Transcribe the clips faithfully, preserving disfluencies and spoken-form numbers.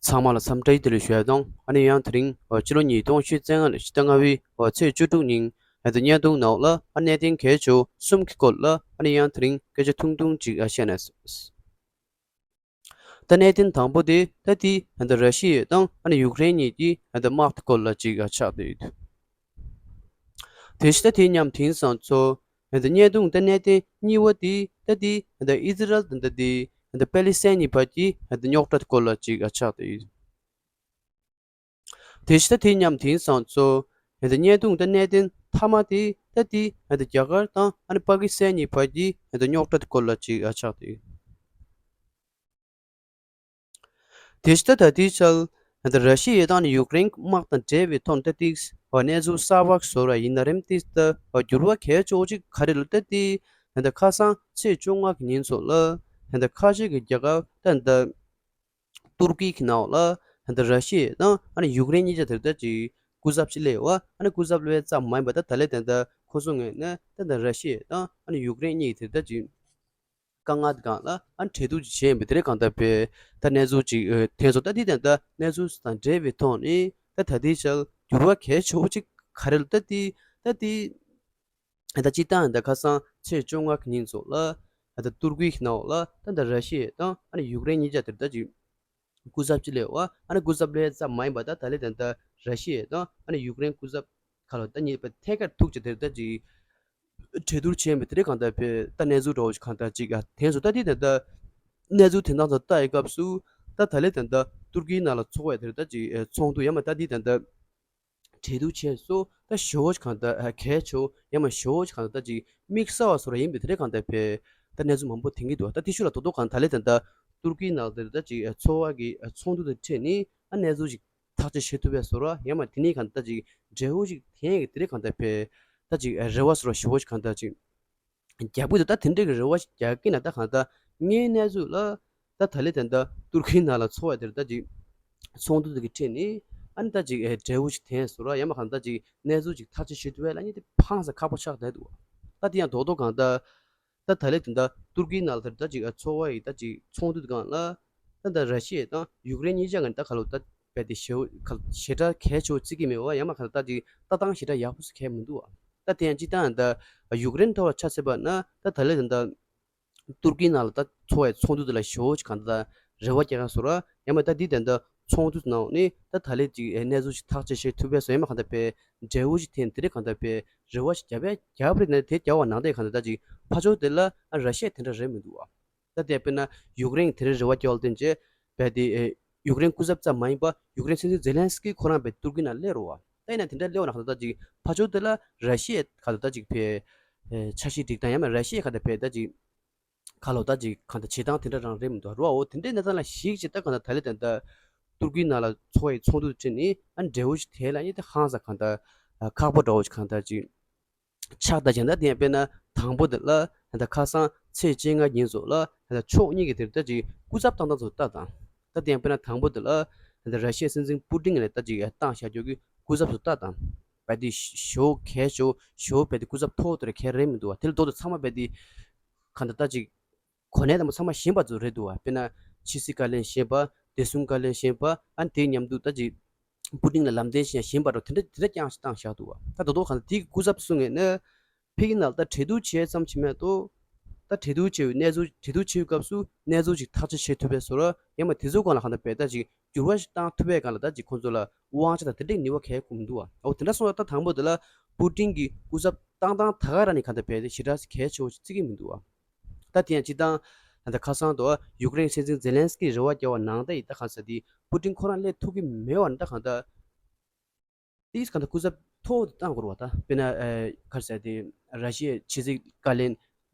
ཚང་མ་ལ་འཚམས་འདྲི་བདེ་ལེགས་ཞུ་ཡ་དང་། ཨ་ནི་ཡང་དེ་རིང་ཕྱི་ལོ་ཉིས་སྟོང་ཉི་ཤུ་རྩ་ལྔ་ལོའི་ཕྱི་ཟླ་ལྔ་པའི་ཚེས་བཅུ་དྲུག་ཉིན་ཨ་ད་བརྙན་ཐུང་ནང་ལ་ཨ་གནད་དོན་གལ་ཆེ་བ་གསུམ་གྱི་སྐོར་ལ་ཨ་ནི་ཡང་དེ་རིང་སྐད་ཆ་ཐུང་ཐུང་ཅིག་ཨ་བཤད་ན། ད་གནད་དོན་དང་པོ་དེ་ད་དེ་ཨ་ད་ར་ཤི་ཡ་དང་ཨ་ནི་ཡུཀ་རེན་གཉིས་ཀྱི་ཨ་ད་དམག་དེ་སྐོར་ལ་ཅིག་ཨ་ཆགས་བསྡད་ཡོད། དེ་བཞིན་ད་དེ་མཉམ་དེང་སང་ཚོ་ཨ་ད་བརྙན་ཐུང་ད་གནད་དོན་གཉིས་པ་དེ་ད་དེ་ཨ་ད་ཨི་ཟི་རལ་དང་ད་དེ་ཨ་ད་པེ་ལི་སི་ཐན་གཉིས་བར་གྱི་ཨ་ད་རྙོག་དྲ་སྐོར་ལ་ཅིག་ཨ་ཆགས་བསྡད་ཡོད། དེ་བཞིན་ད་དེ་མཉམ་དེང་སང་ཚོ་ཨ་ད་བརྙན་ཐུང་ད་གནད་དོན་མཐའ་མ་དེ་ད་དེ་ཨ་ད་རྒྱ་གར་དང་ཨ་ནི་པ་ཀི་སི་ཐན་གཉིས་བར་གྱི་ཨ་ད་རྙོག་དྲ་དེ་སྐོར་ལ་ཅིག་ཨ་ཆགས་བསྡད་ཡོད། དེ་བཞིན་ད་ད་ལྟའི་ཆར་ད་ར་ཤི་ཡ་དང་ཡུཀ་རེན་དམག་དང་འབྲེལ་བའི་ཐོག་ད་ཏིག་གནས་ཚུལ་གསར་པ་བཟོ་ར་ཡིན་ན་རེམ་ཏིག་ད་འགྱུར་བ་གལ་ཆེ་བོ་ཅིག་ག་རེ་ལ་ད་ཏི་ད་ཁ་སང་ཚེས་བཅོ་ལྔ་གི་ཉིན་ཚོ་ལ་ད་ཁ་ཤས་ཀྱི་རྒྱལ་ཁབ་ད་ད་ཏུར་ཀི་གི་ནང་ལ་ད་ར་ཤི་ཡ་དང་ཨ་ནི་ཡུཀ་རེན་གཉིས་ཆ་དེར་ད་ཅིག་སྐུ་ཚབ་ཅིག་སླེབས་བ། ཨ་ནི་སྐུ་ཚབ་སླེབས་ཙམ་མ་ཡིན་པ་ད་ད་ལས་ད་ད་ཁོ་ཚོ་ངོས་ནས་ད་ད་ར་ཤི་ཡ་དང་ཨ་ནི་ཡུཀ་རེན་གཉིས་དེར་ད་ཅིག་དཀའ་ངལ་སྒང་ལ་ཨ་འབྲེལ་གཏུག་ཅིག་བྱས་ཡིན་པའི་དེ་རིང་གང་ལྟར་པའི་ད་གནས་ཚུལ་ཅིག་ཨ་ཐོན་སོང་། ད་འདི་དང་ད་གནས་ཚུལ་དང་འབྲེལ་བའི་ཐོག་ནས་ད་ད་ལྟའི་ཆར་འགྱུར་བ་གལ་ཆེ་བོ་ཅིག་ག་རེ་ལ་ད་དེ་ད་དེ་ད་སྤྱིར་བཏང་ད་ཁ་སང་ཚེས་བཅོ་ལྔ་གི་ཉིན་ཚོ་ལ་ད་ཏུར་ཀི་གི་ནང་ལ་ད་ད་ར་ཤི་ཡ་དང་ཨ་ནི་ཡུཀ་རེན་གཉིས་ཆ་དེར་ད་ཅིག་སྐུ་ཚབ་ཅིག་སླེབས་བ། ཨ་ནི་སྐུ་ཚབ་སླེབས་ཙམ་མ་ཡིན་པ་ད་ད་ལས་ད་ད་ར་ཤི་ཡ་དང་ཨ་ནི་ཡུཀ་རེན་སྐུ་ཚབ་ཁ་ལོ་ད་གཉིས་པ་ཐད་ཀར་ཐུག་ཅིག་དེར་ད་ཅིག་གྲོས་བསྡུར་བྱས་པའི་དེ་རིང་གང་ལྟར་པའི་ད་གནས་ཚུལ་འདྲ་བོ་ཞིག་གང་ལྟར་ཅིག་ཨ་ཐོན་སོང་། ད་འདི་ད་ལྟ་གནས་ཚུལ་དེ་དང་ཚོ་ལྟ་ཡི་སྐབས་སུ་ད་ད་ལས་ད་ལྟ་ཏུར་ཀིའི་ནང་ལ་འཚོགས་པའི་དེ་རིང་ད་ཅིག་ཨ་ཚོགས་འདུ་ཡང་མ་ད་འདི་ད་ལྟ་གྲོས་བསྡུར་བྱས་སོ་ད་ཞེ་བོ་ཞིག་གང་ལྟར་ཨ་གལ་ཆེ་བོ་ཡང་མ་ཞེ་བོ་ཞིག་གང་ལྟར་ད་ཅིག་དམིགས་བསལ་བ་བཟོ་འདྲ་ཡིན་པའི་དེ་རིང་གང་ལྟར་པའི་ད་གནས་ཚུལ་མང་པོ་ཐོན་གྱི་འདུག་ད་དེ་ཤུགས་ལ་དོ་དོ་གང་ད་ལས་ད་ལྟ་ཏུར་ཀིའི་ནང་དེ་རིང་ད་ཅིག་ཨ་ཚོགས་པ་གི་ཨ་ཚོགས་འདུ་དེ་འཕྲད་ནས་ཨ་གནས་ཚུལ་ཞིག་ཐག་གཅོད་བྱེད་ཐུབ་པའི་བཟོ་འདྲ་ཡང་མ་དེ་ནས་གང་ལྟར་ཅིག་འབྲས་བུ་ཞིག་ཐོན་ཡག་གི་དེ་རིང་གང་ལྟར་པའི་ད་ཅིག་རེ་བ་བཟོ་འདྲ་ཞེ་བོ་ཞིག་གང་ལྟར་ཅིག་རྒྱག་གི་འདུག་ད་དེ་འདྲའི་གི་རེ་བ་ཞིག་རྒྱག་གི་ན་ད་གང་ལྟར་ངའི་གནས་ཚུལ་ལ་ད་ད་ལས་ད་ལྟ་ཏུར་ཀིའི་ནང་ལ་འཚོགས་པ་དེར་ད་ཅིག་ཚོགས་འདུ་དེ་གི་འཕྲད་ནས་ཨ་ནི་ད་ཅིག་འབྲས་བུ་ཞིག་ཐོན་བཟོ་འདྲ་ཡང་མ་གང་ལྟར་ཅིག་གནས་ཚུལ་ཅིག་ཐག་གཅོད་བྱེད་ཐུབ་པ་ལ་ནི་དེ་ཧང་སང་ཁག་པོ་ཆགས་བསྡད་འདུག་ད་དེ་ཡང་རྡོག་རྡོག་གང་ལྟར་ད་ད་ལས་དེ་འདྲ་ཏུར་ཀིའི་ནང་ལ་ད་ཅིག་ཚོགས་པ་ཡི་ད་ཅིག་ཚོགས་འདུ་དེ་སྒང་ལ་ད་ད་ར་ཤི་ཡ་དང་ཡུཀ་རེན་གཉིས་ཆ་ངན་ད་ག་ལོ་ད་རྦད་དེ་ཞེ་བོ་ག་ཞེ་དྲག་གལ་ཆེ་བོ་བརྩི་གི་མེད་པ་ཡང་མ་ག་ལ་ད་ཅིག་ལྟ་སྟངས་ཞེ་དྲག་ཡག་པོ་ཞིག་གང་མི་འདུག་བ། ད་དེ་ཡང་སྤྱིར་བཏང་ད་ཡུཀ་རེན་ཐོག་ལ་ཆ་བཞག་པ་ན་ད་ད་ལས་ད་ད་ཏུར་ཀིའི་ནང་ལ་ད་འཚོགས་པའི་ཚོགས་འདུ་དེ་ལ་ཞེ་བོ་ཞིག་གང་ད་ད་རེ་བ་རྒྱག་ག་བཟོ་འདྲ་ཡང་མ་ད་འདི་ད་ད་ཚོགས་འདུ་ནང་ནས་ད་ད་ལས་ཅིག་གནས་ཚུལ་ཞིག་ཐག་གཅོད་བྱེད་ཐུབ་པའི་བཟོ་ཡང་མ་གང་ད་པའི་འབྲས་བུ་ཞིག་ཐོན་དེ་རིང་གང་ད་པའི་རེ་བ་ཞིག་རྒྱབ་པའི་རྒྱབ་རེད་ན་དེ་རྒྱབ་པ་ནང་ད་ཡི་གང་ད་ད་ཅིག་ཕར་ཕྱོགས་དེ་ལ་ཨ་ར་ཤི་ཡ་དེ་འདྲ་རེད་མི་འདུག་བ། ད་དེ་དཔེར་ན་ཡུཀ་རེན་དེ་རིང་རེ་བ་རྒྱག་ལ་བརྟེན་བྱས་རྦད་དེ་ཨེ་ཡུཀ་རེན་སྐུ་ཚབ་ཙམ་མ་ཡིན་པ་ཡུཀ་རེན་སྲིད་འཛིན་ཛེ་ལན་སི་ཀི་ཁོ་རང་རྦད་ཏུར་ཀི་ནང་སླེབས་རེད་བ། ད་ཡིན་ན་དེ་འདྲ་སླེབས་པ་ན་ག་ད་ད་ཅིག་ཕར་ཕྱོགས་དེ་ལ་ར་ཤི་ཡ་ག་ད་ད་ཅིག་ཕའི་ཨེ་འཆར་གཞི་སྒྲིག་སྟངས་ཡང་མ་ར་ཤི་ཡ་ག་ད་ཕའི་ད་ཅིག་ག་ལོ་ད་ཅིག་ག་ད་བྱེད་སྟངས་དེ་འདྲ་རང་རེད་མི་འདུག་རོ། འོ་དེ་འདྲའི་གནས་སྟངས་ལ་གཞིགས་བྱས་ད་ག་ད་ད་ལས་ད་ད་ཏུར་ཀི་ནང་ལ་འཚོགས་པའི་ཚོགས་འདུ་དེ་ནི་ཨ་འབྲས་བུ་ཞིག་དེ་ལ་ནི་དེ་ཧང་སང་ག་ད་ཁག་པོ་འདྲ་བོ་ཞིག་ག་ད་ཅིག་ཆགས་ད་ཀྱང་ད་དེ་ཡང་དཔེར་ན་དང་པོ་དེ་ལ་ད་ཁ་སང་ཚེས་བཅོ་ལྔ་ཉིན་ཚོ་ལ་ད་ཕྱོགས་གཉིས་ཀྱི་དེར་ད་ཅིག་སྐུ་ཚབ་བཏང་སྟངས་ཚོ་ལྟ་དང་། ད་དེ་ཡང་དཔེར་ན་དང་པོ་དེ་ལ་ད་ར་ཤི་ཡའི་སྲིད་འཛིན་པུ་ཏིན་ལ་ད་ཅིག་བཏང་བཞག་རྒྱུ་གི་སྐུ་ཚབ་ཚོ་ལྟ་དང་། རྦད་དེ་ཞེ་བོ་གལ་ཆེ་བོ་ཞེ་བོ་རྦད་དེ་སྐུ་ཚབ་མཐོ་བོ་དེ་ར་གལ་རེད་མི་འདུག་བ། དེ་ལ་མདོར་དུ་ཚང་མ་རྦད་དེ་ག་ད་ད་ཅིག་གོ་གནས་དང་པོ་ཚང་མ་ཞན་པ་ཚོ་རེད་འདུག་བ། དཔེར་ན་ཕྱི་སྲིད་བཀའ་བློན་ཞན་པ། བདེ་སྲུང་བཀའ་བློན་ཞན་པ། ཨ་ནི་དེའི་མཉམ་དུ་ད་ཅིག་པུ་ཏིན་ལ་ལམ་སྟོན་བྱེད་ཡ་ཞན་པ་འདྲ་དེ་འདྲ་དེ་འདྲ་རྐྱང་ཞིག་བཏང་བཞག་འདུག་བ། ད་དོ་དོ་གང་ལྟར་དེའི་སྐུ་ཚབ་གསུང་ངེས་ནས་ཕ་གི་ནང་ལ་ད་གྲོས་བསྡུར་བྱས་ཙམ་ཞིག་མེད་དོ། ད་གྲོས་བསྡུར་བྱས་པའི་གནས་ཚུལ་གྲོས་བསྡུར་བྱེད་པའི་སྐབས་སུ་གནས་ཚུལ་ཞིག་ཐག་གཅོད་བྱེད་ཐུབ་པའི་བཟོ་འདྲ་ཡང་མ་དེ་ཚོའི་སྒང་ལ་གང་ལྟར་རྦད་ད་ཅིག་འགྱུར་བ་ཞིག་བཏང་ཐུབ་པའི་སྒང་ལ་ད་ཅིག་ཁོང་ཚོ་ལ་དབང་ཆ་དང་དེ་འདྲའི་ནུས་པ་གང་ཡང་མི་འདུག་བ། འོ་དེ་འདྲ་སོང་ཙང་ད་དང་པོ་དེ་ལ་པུ་ཏིན་གྱི་སྐུ་ཚབ་བཏང་སྟངས་ད་ག་རང་ནས་གང་ལྟར་རྦད་དེ་ཞེ་དྲག་གལ་ཆེ་བོ་ཞིག་བརྩི་གི་མི་འདུག་བ། ད་དེ་ཡང་སྤྱིར་བཏང་ད་ལྟ་ཁ་སང་དུ་ཡུཀ་རེན་སྲིད་འཛིན་ཛེ་ལན་སི་ཀི་རེ་བ་བརྒྱབ་པ་ནང་ལྟར་ཡིན་ད་གང་ཟེར་དེ་པུ་ཏིན་ཁོ་རང་སླེབས་ཐུབ་ཀྱི་མེད་པ་ནི་ད་གང་ལྟར་ཏིས་གང་ལྟར་སྐུ་ཚབ་མཐོ་བོ་དེ་བཏང་དགོས་རེད་བ། ད་དཔེར་ན་ཨེ་ག་རེ་ཟེར་དེ་ར་ཤི་ཡའི་ཕྱི་སྲིད་བཀའ་བློན་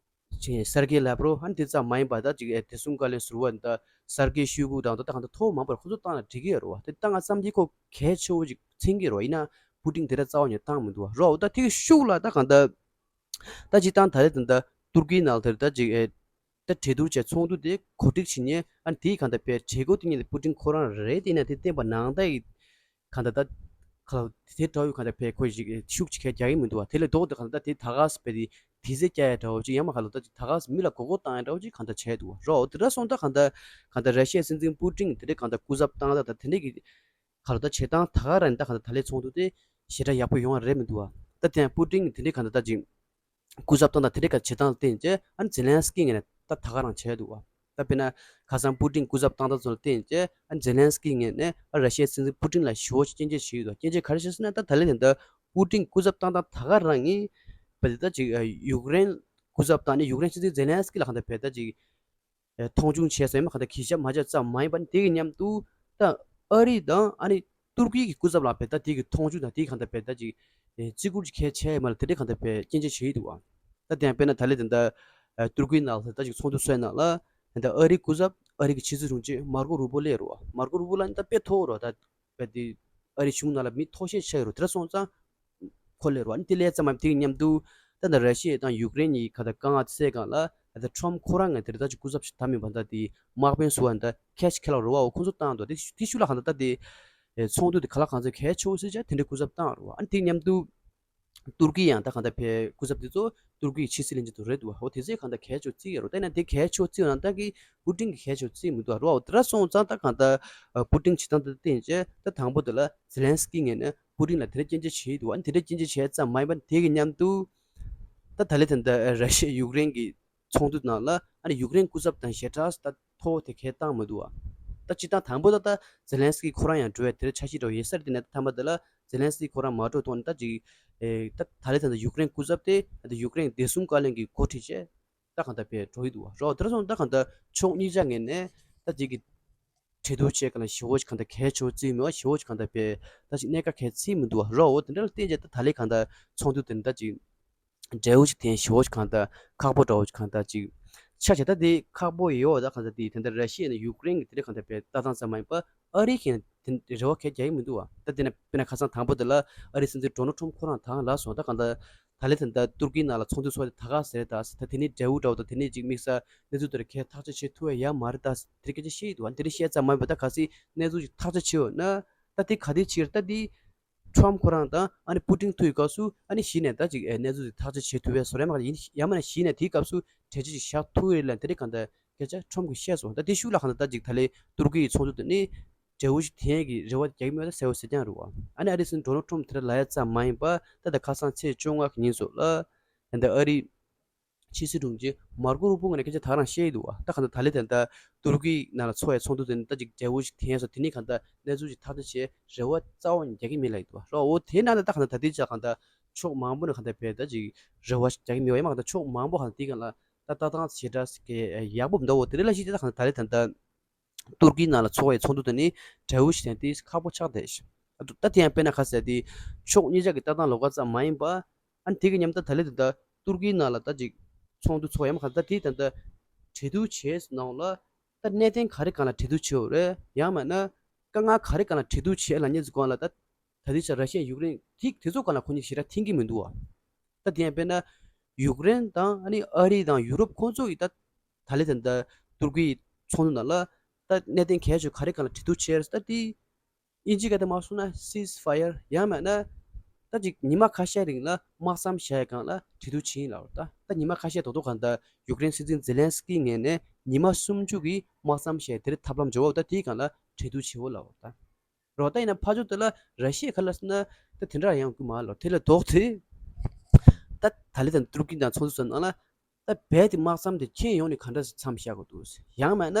ཆེན་སེར་ཀེ་ལབ་རོ་ཨ་ནི་དེ་ཙམ་མ་ཡིན་པ་ད་ཅིག་ཨེ་བདེ་སྲུང་བཀའ་བློན་ཟུར་པ་ད་སར་ཀེ་ཤོའི་གུ་དང་ད་ད་གང་ལྟར་མཐོ་བོ་མང་པོ་ཁོ་ཚོ་བཏང་ན་འགྲིག་གི་ཡོད་རེད་བ། དེ་བཏང་ང་ཙམ་གྱིས་ཁོ་གལ་ཆེ་བོ་ཅིག་མཚོན་གྱི་རེད་བ། ཡིན་ན་པུ་ཏིན་དེ་འདྲ་རྩ་བ་ནས་བཏང་མི་འདུག་བ་རོ། ད་དེ་གི་ཤུགས་ལ་ད་གང་ལྟར་ད་ཅིག་བཏང་ད་རེད་ད་ད་ཏུར་ཀིའི་ནང་དེར་ད་ཅིག་ཨེ་ད་གྲོས་བསྡུར་བྱས་ཚོགས་འདུ་དེ་གོ་སྒྲིག་བྱེད་མཁན་ཨ་ནི་དེའི་གང་ལྟར་ཕའི་གྲོས་འགོ་དེ་ཉིད་ལ་པུ་ཏིན་ཁོ་རང་རེད། དེ་ན་དེ་བསྟན་པ་ནང་ལྟར་གྱི་གང་ལྟར་ད་ག་ལ་དེ་འདྲ་བོའི་གང་ལྟར་ཕའི་ཁོ་ཞིག་ཤུགས་ཅིག་གང་རྒྱག་གི་མི་འདུག་བ། དེ་ལས་ལྡོག་སྟེ་གང་ལྟར་དེ་ད་ག་སེ་ཕའི་དེ་ དྲི་རྩད་རྒྱག་ཡ་འདྲ་བོ་ཅིག་ཡང་མ་ག་ལ་ད་ཅིག་ད་ག་མི་ལ་མགོ་སྐོར་བཏང་ཡ་འདྲ་བོ་ཅིག་གང་ལྟར་བྱས་འདུག་རོ། དེ་འདྲ་སོང་ད་གང་ལྟར་གང་ལྟར་ར་ཤི་ཡའི་སྲིད་འཛིན་པུ་ཏིན་དེ་འདྲའི་གང་ལྟར་སྐུ་ཚབ་བཏང་ད་ད་དེ་འདྲའི་གི་ག་ལ་ད་བྱེད་སྟངས་ད་ག་རང་ད་གང་ལྟར་ད་ལོའི་ཚོགས་འདུ་དེ་ཞེ་དྲག་ཡག་པོ་ཡོང་བ་རེད་མི་འདུག་བ། ད་དེ་ཡང་པུ་ཏིན་དེ་འདྲའི་གང་ལྟར་ད་ཅིག་སྐུ་ཚབ་བཏང་ད་དེ་འདྲའི་ག་བྱེད་སྟངས་ལ་བརྟེན་བྱས་ཨ་ནི་ཛེ་ལན་སི་ཀི་ངོས་ནས་ད་ད་ག་རང་བྱས་འདུག་བ། ད་དཔེར་ན་ཁ་སང་པུ་ཏིན་སྐུ་ཚབ་བཏང་ད་ཚོ་ལ་བརྟེན་བྱས་ཨ་ཛེ་ལན་སི་ཀི་ངོས་ནས་ཨ་ར་ཤི་ཡའི་སྲིད་འཛིན་པུ་ཏིན་ལ་ཞེ་པོ་ཅིག་སྐྱོན་བརྗོད་བྱས་ཡོད་དོ། སྐྱོན་བརྗོད་ག་རེ་བྱས་ཟེར་ན་ད་ད་ལན་དེ་འདྲ་པུ་ཏིན་སྐུ་ཚབ་བཏང་ད་ད་ག་རང་གིས་བལ་ད་ཅིག་ཡུཀ་རེན་སྐུ་ཚབ་བཏང་ནས་ཡུཀ་རེན་སྲིད་འཛིན་ཛེ་ལན་སི་ཀི་ལ་གང་ལྟར་བལ་ད་ཅིག་མཐོང་ཆུང་བྱས་ཟེར་མ་གང་ལྟར་གུས་ཞབས་མ་བྱས་ཙམ་མ་ཡིན་པ་ནི་དེ་གི་མཉམ་དུ་ད་ཨ་རི་དང་ཨ་ནི་ཏུར་ཀི་གི་སྐུ་ཚབ་ལ་བལ་ད་དེ་གི་མཐོང་ཆུང་དང་དེ་གི་གང་ལྟར་བལ་ད་ཅིག་བརྩི་བཀུར་ཅིག་གལ་ཆེ་མ་ལ་དེ་འདྲའི་གང་ལྟར་བལ་སྐྱོན་བརྗོད་བྱས་ཡོད་འདུག་བ། ད་དེ་ཡང་དཔེར་ན་ད་ལན་དེ་འདྲ་ཨ་ཏུར་ཀི་ནང་ལ་ད་ཅིག་ཚོགས་འདུ་ཚོགས་ནང་ལ་ད་ཨ་རིའི་སྐུ་ཚབ་ཨ་རི་གི་ཕྱི་སྲིད་དྲུང་ཆེ་མར་ཀོ་རུ་པོ་སླེབས་རོ། མར་ཀོ་རུ་པོ་ལ་ནི་ད་དཔེ་མཐོ་རོ། ད་དཔེ་དེ་ཨ་རི་གཞུང་ནང་ལ་མི་མཐོ་ཤོས་ཆགས་ཡོད་རོ། དེ་འདྲ་སོང་ཙང་ཁོ་སླེབས་རོ། ཨ་ནི་དེ་སླེབས་ཙམ་མ་དེ་གི་མཉམ་དུ་ད་ད་ར་ཤི་ཡ་དང་ཡུཀ་རེན་གཉིས་ཀ་ད་དཀའ་ངལ་སེལ་སྒང་ལ་ད་ད་ཁྲོམ་ཁོ་རང་ངས་དེ་རེད་ད་ཅིག་སྐུ་ཚབ་ཞིག་ད་མིན་པ་ད་དེ་དམག་དཔོན་སུ་བ་ད་ཁེ་ཆི་ཁེ་ལ་རོ་བ་འོ་ཁོ་ཚོ་བཏང་འདུག་དེ་དེ་ཤུ་ལ་གང་ད་ད་དེ་ཚོགས་འདུ་དེ་ག་ལ་གང་ཚོད་གལ་ཆེ་བོ་སེ་ཆ་དེ་འདྲའི་སྐུ་ཚབ་བཏང་རོ། ཨ་ནི་དེ་མཉམ་དུ། ཏུར་ཀི་ཡང་ད་གང་ལྟར་ཕའི་སྐུ་ཚབ་དེ་ཚོ་ཏུར་ཀིའི་ཕྱི་སྲིད་བློན་ཆེན་དུ་རེད་འདུག་བ། འོ་དེ་ཚོས་གང་ལྟར་གལ་ཆེ་བརྩི་ཡོད་རེད། ད་ཡིན་ན་དེ་གལ་ཆེ་བརྩི་ཡོད་ན་ད་གི་པུ་ཏིན་གྱིས་གལ་ཆེ་བརྩི་མི་འདུག་བ། འོ་དེ་འདྲ་སོང་ཙང་ད་གང་ལྟར་པུ་ཏིན་བྱེད་སྟངས་དེ་བརྟེན་བྱས་ད་དང་པོ་དེ་ལ་ཛེ་ལན་སི་ཀི་ངོས་ནས་པུ་ཏིན་ལ་དེ་འདྲ་སྐྱོན་བརྗོད་བྱས་འདུག་བ། དེ་འདྲ་སྐྱོན་བརྗོད་བྱས་ཙམ་མ་ཡིན་པ་དེ་གི་མཉམ་དུ་ད་ད་ལན་དེ་འདྲ་ར་ཤི་ཡ་ཡུཀ་རེན་གྱི་ཚོགས་འདུ་ནང་ལ་ཨ་ནི་ཡུཀ་རེན་སྐུ་ཚབ་དང་ཞེ་དྲག་ད་ཐོ་དེ་གས་བཏང་མི་འདུག་བ། ད་སྤྱིར་བཏང་དང་པོ་ད་ད་ཛེ་ལན་སི་ཀི་ཁོ་རང་ཡང་འགྲོ་བའི་དེར་འཆར་གཞི་འགྲོ་ཡོད་ས་རེད། དེ་ནས་ད་ཐ་མ་དེ་ལ་ཛེ་ལན་སི་ཀི་ཁོ་རང་མ་འགྲོ་ཐོག་ནས་ད་ཅིག་ཨེ་ད་ད་ལན་ད་ད་ཡུཀ་རེན་སྐུ་ཚབ་དེ་ད་ཡུཀ་རེན་བདེ་སྲུང་བཀའ་བློན་གྱི་འགོ་ཁྲིད་བྱས་ད་གང་ལྟར་བས་འགྲོ་ཡི་འདུག་བ། རོགས་དེར་སོང་ད་གང་ལྟར་ཕྱོགས་གཉིས་ཆ་ངོས་ནས་ད་ཅིག་གི་གྲོས་བསྡུར་བྱས་ག་ལ་ཞེ་བོ་ཅིག་གང་ལྟར་གལ་ཆེ་བོ་བརྩིས་མེད་བ། ཞེ་བོ་ཅིག་གང་ལྟར་བས་ད་ཅིག་གནད་འགག་གལ་བརྩིས་མི་འདུག་བ། རོགས་འོ་དེ་འདྲ་ལ་བརྟེན་བྱས་ད་ད་ལན་གང་ལྟར་ཚོགས་འདུ་དེ་ནི་ད་ཅིག་འབྲས་བུ་ཞིག་དེ་ཞེ་བོ་ཞིག་གང་ལྟར་ཁག་པོ་འདྲ་བོ་ཞིག་གང་ལྟར་ཅིག་ཆགས་བྱས། ད་དེ་ཁག་པོ་ཡོད་ད་གང་ལྟར་དེ་དེ་འདྲ་ར་ཤི་ཡ་ནས་ཡུཀ་རེན་གྱི་དེ་འདྲ་གང་ལྟར་བས་ལྟ་སྟངས་ཙམ་མ་ཡིན་པ་ཨ་རི་གིས་དེ་རེ་བ་གལ་རྒྱག་གི་མི་འདུག་བ། ད་དེ་ནས་དཔེར་ན་ཁ་སང་དང་པོ་དེ་ལ་ཨ་རི་སྲིད་འཛིན་ཌོ་ནལ་ཊམ་ཁོ་རང་དང་ལབ་སོང་། ད་གང་ལྟར་ད་ལན་ད་ལྟ་ཏུར་ཀི་ནང་ལ་ཚོགས་འདུ་ཚོགས་དེ་ད་ག་ཟེར་ད་ད་དེ་ནས་འབྲས་བུ་འདྲ་བོ་ད་དེ་ནས་ཅིག་དམིགས་བསལ་གནས་ཚུལ་དེ་རེ་གས་ཐག་གཅོད་བྱེད་ཐུབ་ཡ་ཡ་མ་རེད་ད་དེ་རེ་སྐད་ཆ་བཤད་ཡི་འདུག་བ། དེ་རེ་བཤད་ཙམ་མ་ཡིན་པ་ད་གལ་སྲིད་གནས་ཚུལ་ཅིག་ཐག་གཅོད་བྱེད་འོ་ན་ད་དེ་ག་དེ་ཕྱིར་ད་དེ། ཁྲོམ་ཁོ་རང་དང་ཨ་ནི་པུ་ཏིན་ཐུག་ཡི་སྐབས་སུ་ཨ་ནི་གཞི་ནས་ད་ཅིག་ཨེ་གནས་ཚུལ་དེ་ཐག་གཅོད་བྱེད་ཐུབ་པའི་བཟོ་འདྲ་མ་ཡིན་ཡང་མིན་ན་གཞི་ནས་དེའི་སྐབས་སུ་གྲོས་ཆོད་ཅིག་བཞག་ཐུབ་ཡོད་ལ་དེ་རིགས་གང་ལྟར་སྐད་ཆ་ཁྲོམ་གྱིས་བཤད་སོང་། ད་དེ་ཤུགས་ལ་གང་ལྟར་ད་ཅིག་ད་ལན་ཏུར་ཀི་ཡི་ཚོགས་འདུ་དེ་ནི་འབྲས་བུ་ཞིག་ཐོན་ཡས་ཀྱི་རེ་བ་རྒྱག་གི་མེད་ད་གསལ་པོ་གསལ་རྐྱང་རེད་བ། ཨ་ནི་ཨ་རིའི་སྲིད་འཛིན་ཌོ་ནལ་ཊམ་དེ་འདྲ་ལབ་ཡ་ཙམ་མ་ཡིན་པ་ད་ལྟ་ཁ་སང་ཚེས་བཅོ་ལྔ་གི་ཉིན་སོགས་ལ་ད་ལྟ་ཨ་རི་ཕྱི་སྲིད་དྲུང་ཆེ་མར་ཀོ་རུ་པོ་ངོས་ནས་སྐད་ཆ་ད་རང་བཤད་ཡི་འདུག་བ། ད་གང་ལྟར་ད་ལན་ད་ལྟ་ཏུར་ཀི་ནང་ལ་ཚོགས་ཡ་ཚོགས་འདུ་དེ་ནི་ད་ཅིག་འབྲས་བུ་ཞིག་ཐོན་ཡ་སོགས་དེ་ནི་གང་ལྟར་གནས་ཚུལ་ཞིག་ཐག་གཅོད་བྱས་རེ་བ་རྩ་བ་ནས་རྒྱག་གི་མེད་ལབ་ཡི་འདུག་བ། རོ་འོ་དེ་ནང་ལ་ད་གང་ལྟར་ད་ལྟའི་ཆ་གང་ལྟར་ཕྱོགས་མང་པོ་ནས་གང་ལྟར་བས་ད་ཅིག་རེ་བ་ཞིག་རྒྱག་གི་མེད་བ། ཡང་མ་གང་ལྟར་ཕྱོགས་མང་པོ་གང་ལྟར་དེའི་སྒང་ལ་ད་ལྟ་སྟངས་ཞེ་དྲག་ཞིག་ཡག་པོ་མི་འདུག་འོ་དེ་རེད་ལ་ཞིག་ད་གང་ལྟར་ད་ལན་ད་ལྟ་ཏུར་ཀི་ནང་ལ་ཚོགས་ཡ་ཚོགས་འདུ་དེ་ནི་འབྲས་བུ་ཞིག་ཐོན་ཏེ་ཁག་པོ་ཆགས་བསྡད་ཤག་ད་དེ་ཡང་དཔེར་ན་ག་ཟེར་ཏེ་ཕྱོགས་གཉིས་ཆ་གི་ལྟ་སྟངས་ལོགས་ཀ་ཙམ་མ་ཡིན་པ། ཨ་ནི་དེ་གི་མཉམ་དུ་ད་ལན་ད་ལྟ་ཏུར་ཀིའི་ནང་ལ་ད་ཅིག་ཚོགས་འདུ་ཚོགས་ཡ་མ་ག་ད་དེ་ད་ལྟ་གྲོས་བསྡུར་བྱས་ནང་ལ་ད་གནད་དོན་ག་རེ་སྒང་ལ་གྲོས་བསྡུར་བྱས་ཡོད་རེད། ཡང་མིན་ན་དཀའ་ངལ་ག་རེ་སྒང་ལ་གྲོས་བསྡུར་བྱས་ལབ་མཁན་ཚོའི་སྒང་ལ་ད་ད་ལྟའི་ཆ་ར་ཤི་ཡ་ཡུཀ་རེན་དེ་དེ་ཚོ་སྒང་ལ་ཁོ་གཉིས་ཞེ་དྲག་མཐུན་གྱི་མི་འདུག་བ། ད་དེ་ཡང་དཔེར་ན་ཡུཀ་རེན་དང་ཨ་ནི་ཨ་རི་དང་ཡུ་རོབ་ཁོང་ཚོ་ཡི་ད་ད་ལན་ད་ལྟ་ཏུར་ཀིའི་ཚོགས་འདུ་ནང་ལ་ད་གནད་དོན་གལ་ཆེ་ག་རེ་སྒང་ལ་གྲོས་བསྡུར་བྱས་རེད་ད་དེ། དབྱིན་ཇི་སྐད་དུ་མ་སོང་ན་ceasefire ཡང་མིན་ན་ད་ཅིག་ཉི་མ་ཁ་ཤས་རིང་ལ་དམག་མཚམས་བཞག་ཡ་སྒང་ལ་གྲོས་བསྡུར་བྱས་ཡིན་ལབ་རེད། ད་ད་ཉི་མ་ཁ་ཤས་ཐོག་ཐོག་གང་ལྟར་ཡུཀ་རེན་སྲིད་འཛིན་ཛེ་ལན་སི་ཀི་ངོས་ནས་ཉི་མ་སུམ་ཅུ་གི་དམག་མཚམས་བཞག་ཡ་དེར་ཐབས་ལམ་འཇོག་བ་ད་དེའི་སྒང་ལ་གྲོས་བསྡུར་བྱེད་འོ་ལབ་རེད། ད་རོ་ད་ཡིན་ན་ཕར་ཕྱོགས་དེ་ལ་ར་ཤི་ཡ་ག་ལ་སོང་ན་ད་དེ་འདྲ་ཡང་གི་མ་ལོ་དེ་ལ་ལྡོག་སྟེ་ད་ད་ལན་ད་ཏུར་ཀི་དང་ཚོགས་འདུ་ཚོགས་ནང་ལ། ད་རྦད་དེ་དམག་མཚམས་དེ་ཁྱེར་ཡོང་ནས་ག་འདྲ་མཚམས་བཞག་དགོས་འདུག་ཡང་མིན་ན་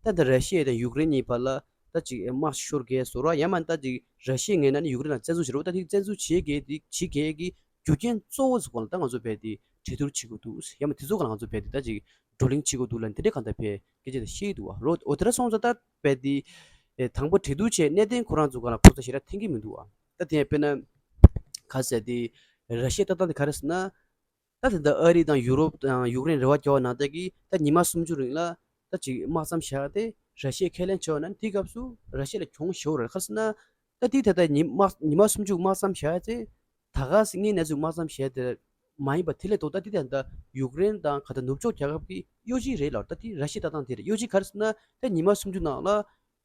ད་ད་ར་ཤི་ཡ་དང་ཡུཀ་རེན་གཉིས་བར་ལ་ད་ཅིག་དམག་ཤོར་གས་བཟོ་ར་ཡང་མིན་ད་ཅིག་ར་ཤི་ཡའི་ངོས་ནས་ནི་ཡུཀ་རེན་ལ་བཙན་འཛུལ་བྱེད་རོགས་ད་དེ་བཙན་འཛུལ་བྱེད་གས་དེ་བྱེད་གས་ཀྱི་རྒྱུ་རྐྱེན་གཙོ་བོ་ཟེར་གོ་ལ་ད་ང་ཚོ་རྦད་དེ་གྲོས་བསྡུར་བྱེད་དགོས་འདུག་ཡང་མིན་དེ་ཚོ་ག་ལ་ང་ཚོ་རྦད་དེ་ད་ཅིག་བགྲོ་གླེང་བྱེད་དགོས་འདུག་ལ་འདི་འདྲས་གང་ལྟར་བས་སྐད་ཆ་དེ་བཤད་ཀྱི་འདུག་བ། རོ་འོ་དེ་འདྲ་སོང་ཙང་ད་རྦད་དེ་དང་པོ་གྲོས་བསྡུར་བྱས་གནད་དོན་ཁོ་རང་ཚོ་ག་ལ་ཁོ་ཚོ་ཞེ་དྲག་མཐུན་གྱི་མི་འདུག་བ། ད་དེ་ཡང་དཔེར་ན་ག་ཟེར་དེ་ར་ཤི་ཡའི་ལྟ་སྟངས་དེ་ག་རེ་ཟེར་ན། ད་དེ་འདྲ་ཨ་རི་དང་ཡུ་རོབ་དང་ཡུཀ་རེན་རེ་བ་རྒྱག་པ་ནང་བཞིན་གྱི་ད་ཉི་མ་སུམ་ཅུ་རིང་ལ་ད་ཅིག་དམག་མཚམས་བཞག་སྟེ་ར་ཤི་ཡས་ཁས་ལེན་བྱས་པ་ན་དེའི་སྐབས་སུ་ར་ཤི་ཡ་ལ་གྱོང་ཞེ་པོ་རེད། ག་རེ་ཟེར་ན་ད་དེ་ད་ལྟ་ཉི་མ་ཉི་མ་སུམ་ཅུ་དམག་མཚམས་བཞག་ཡ་ཚེ་ད་ག་སེ་ངས་ནས་ཚུར་དམག་མཚམས་བཞག་དེ་མ་ཡིན་པ་དེ་ལས་ལྡོག་ད་དེ་ད་ལྟ་ཡུཀ་རེན་དང་ག་ད་ནུབ་ཕྱོགས་རྒྱལ་ཁབ་ཀྱི་གཡོ་ཇུས་རེད་ལབ། ད་དེ་ར་ཤི་ཡའི་ལྟ་སྟངས་དེ་རེད། གཡོ་ཇུས་ག་རེ་ཟེར་ན་ད་ཉི་མ་སུམ་ཅུ་ནང་ལ་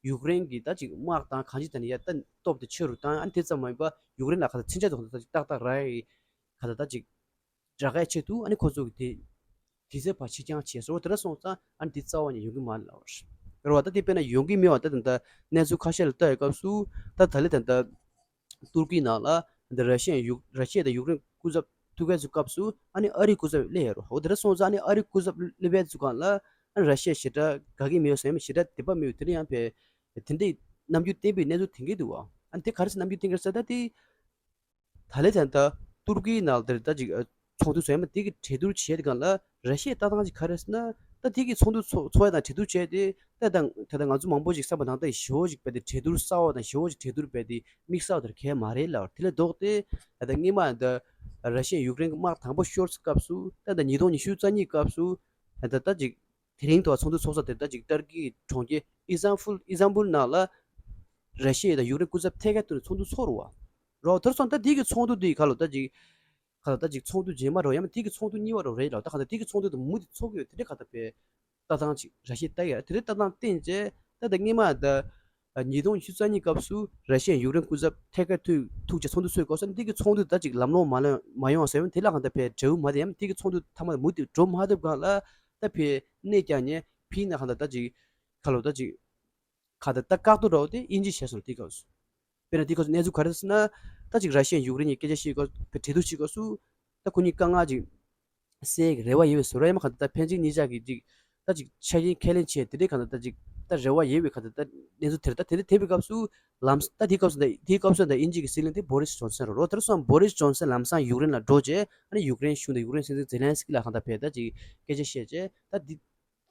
ཡུཀ་རེན་གྱི་ད་ཅིག་དམག་དང་གང་ཅི་ད་ནི་ཡ་ད་སྟོབས་དེ་ཆེ་རུ་བཏང་ཨ་ནི་དེ་ཙམ་མ་ཡིན་པ་ཡུཀ་རེན་ལ་ག་ད་མཚོན་ཆ་དང་ད་ཅིག་ཏག་ཏག་རག་ཡ་གི་ག་ད་ད་ཅིག་དྲག་ཡག་ཆེད་དུ་ཨ་ནི་ཁོ་ཚོ་གི་དེ་དེ་ཚོའི་བར་ཕྱིར་འགྱངས་བྱས་སོང་། དེ་འདྲ་སོང་ཙང་ཨ་ནི་དེ་རྩ་བ་ནས་ཡོང་གི་མ་རེད་ལབ་པ་རེད། རེད་བ། ད་དེ་དཔེར་ན་ཡོང་གི་མེད་པ་ད་ད་ལྟ་གནས་ཚུལ་ཁ་ཤས་ལ་ལྟ་ཡི་སྐབས་སུ་ད་ད་ལེ་ད་ད་ཏུར་ཀི་ནང་ལ་ད་ར་ཤི་ཡ་ཡུག་ར་ཤི་ཡ་དང་ཡུཀ་རེན་སྐུ་ཚབ་ཐུག་ག་ཚོའི་སྐབས་སུ་ཨ་ནི་ཨ་རིའི་སྐུ་ཚབ་སླེབས་ཡོད་རེད། འོ་དེ་འདྲ་སོང་ཙང་ཨ་ནི་ཨ་རིའི་སྐུ་ཚབ་སླེབས་པའི་ཚུལ་སྒང་ལ་ཨ་ནི་ར་ཤི་ཡ་ཞེ་དྲག་དགའ་གི་མེད་ཟེར་ཡང་མེད། ཞེ་དྲག་དད་པ་མེད། དེ་འདྲ་ཡང་བས་དེ་འདྲའི་རྣམ་འགྱུར་བསྟན་པའི་གནས་ཚུལ་ཐོན་གྱི་འདུག་བ། ཨ་ནི་དེ་ག་རེ་ཟེར་རྣམ་འགྱུར་བསྟན་གྱི་རེད་ཟེར་ད་དེ། ད་ལེ་ད་ད་ཏུར་ཀིའི་ནང་དེར་ད་ཅིག་ཚོགས་འདུ་ཚོགས་ཡ་མ་དེ་གི་གྲོས་བསྡུར་བྱས་དེ་གང་ལ་ར་ཤི་ཡའི་ལྟ་སྟངས་ཅིག་ག་རེ་ཟེར་ན། ད་དེ་གི་ཚོགས་འདུ་ཚོགས་ཚོགས་ཡ་དང་གྲོས་བསྡུར་བྱས་ཏེ་ད་ད་ད་ད་ང་ཚོ་མང་པོ་ཅིག་བསམ་པ་ནང་ད་ཞེ་པོ་ཅིག་བས་ཏེ་གྲོས་བསྡུར་གསར་བ་དང་ཞེ་པོ་ཅིག་གྲོས་བསྡུར་བས་ཏེ་དམིགས་བསལ་དེར་གལ་མ་རེད་ལབ། དེ་ལས་ལྡོག་སྟེ་ད་ད་སྔོན་མ་ད་ར་ཤི་ཡ་ཡུཀ་རེན་གྱི་དམག་དང་པོ་ཤོར་སྐབས་སུ་ད་ད་ཉིས་སྟོང་ཉི་ཤུ་རྩ་གཉིས་སྐབས་སུ་ད་ད་ད་ཅིག་དེ་རིང་ཐོག་ཚོགས་འདུ་ཚོགས་ས་དེར་ད་ཅིག་ཏར་ཀིའི་གྲོང་ཁྱེར་ཨི་སྟན་བུལ་ཨི་སྟན་བུལ་ནང་ལ་ར་ཤི་ཡ་དང་ཡུཀ་རེན་སྐུ་ཚབ་ཐད་ཀར་དུ་ཚོགས་འདུ་ཚོགས་རུ་བ། རོ་དེར་སོང་ད་དེ་གི་ཚོགས་འདུ་དེ་ག་ལོ་ད་ཅིག་ག་ལ་ད་ཅིག་ཚོགས་འདུ་རྗེས་མ་རོ་ཡང་དེ་གི་ཚོགས་འདུ་གཉིས་པ་རོ་རེད་ལ། ད་ག་ད་དེ་གི་ཚོགས་འདུ་དེ་མུ་མཐུད་ཚོགས་ཀྱི་ཡོད། དེ་འདྲ་ག་ད་པའི་ལྟ་སྟངས་ཅིག་ར་ཤི་ཡ་ལྟ་ཡ་དེ་འདྲ་ལྟ་སྟངས་བསྟན་རྗེས་ད་ད་སྔོན་མ་ད་ཉིས་སྟོང་ཉི་ཤུ་རྩ་གཉིས་སྐབས་སུ་ར་ཤི་ཡ་ཡུཀ་རེན་སྐུ་ཚབ་ཐད་ཀར་ཐུག་ཐུག་ཅེས་ཚོགས་འདུ་ཚོགས་དགོས་སོང་། དེ་གི་ཚོགས་འདུ་ད་ཅིག་ལམ་ལྷོང་མ་ལོན་མ་ཡོང་ཟེར་བ་དེ་ལ་གང་ལྟར་ཕའི་འབྲས་བུ་མ་ཐོན་ཡང་དེ་གི་ཚོགས་འདུ་མཐའ་མ་མུ་མཐུད་འགྲོ་མ་ཐུབ་གང་ལ་ད་ཕའི་གནས་ཀྱང་ཉེ་ཕི་ན་གང་ལྟར་ད་ཅིག་ཁ་ལོ་ད་ཅིག་ཁ་ད་ད་བཀག་རྡོ་འདྲ་བོ་དེ་དབྱིན་ཇི་བྱས་སོང་དེ་སྐབས་སུ། དཔེར་ན་དེ་སྐབས་སུ་གནས་ཚུལ་ག་རེ་ཟེར་ན་ད་ཅིག་ར་ཤི་ཡ་ཡུཀ་རེན་གྱི་སྐད་ཆ་བཤད་སྐབས་ཕའི་གྲོས་བསྡུར་བྱེད་སྐབས་སུ་ད་ཁོ་གཉིས་དཀའ་ངལ་ཅིག་སེལ་གྱི་རེ་བ་ཡོད་པའི་བཟོ་འདྲ་ཡང་མ་གང་ལྟར་ད་ཕན་ཚུན་གཉིས་ཆ་གི་ཅིག་ད་ཅིག་ཆ་རྐྱེན་ཁས་ལེན་བྱས་དེ་འདྲའི་གང་ལྟར་ད་ཅིག་ད་རེ་བ་ཡོད་པའི་གང་ལྟར་ད་གནས་ཚུལ་དེར་ད་དེ་འདྲ་ཐེབས་པའི་སྐབས་སུ་ལམ་ད་དེའི་སྐབས་སུ་ད་དེའི་སྐབས་སུ་ད་དབྱིན་ཇི་གི་སྲིད་བློན་དེ་བོ་རིས་ཇོན་སན་རེད་རོ། དེར་སོང་བོ་རིས་ཇོན་སན་ལམ་སང་ཡུཀ་རེན་ལ་འགྲོ་རྗེས་ཨ་ནི་ཡུཀ་རེན་གཞུང་དང་ཡུཀ་རེན་སྲིད་འཛིན་ཛེ་ལན་སི་ཀི་ལ་གང་ལྟར་ཕེབས་ད་ཅིག་སྐད་ཆ་བཤད་རྗེས་ད་འདི་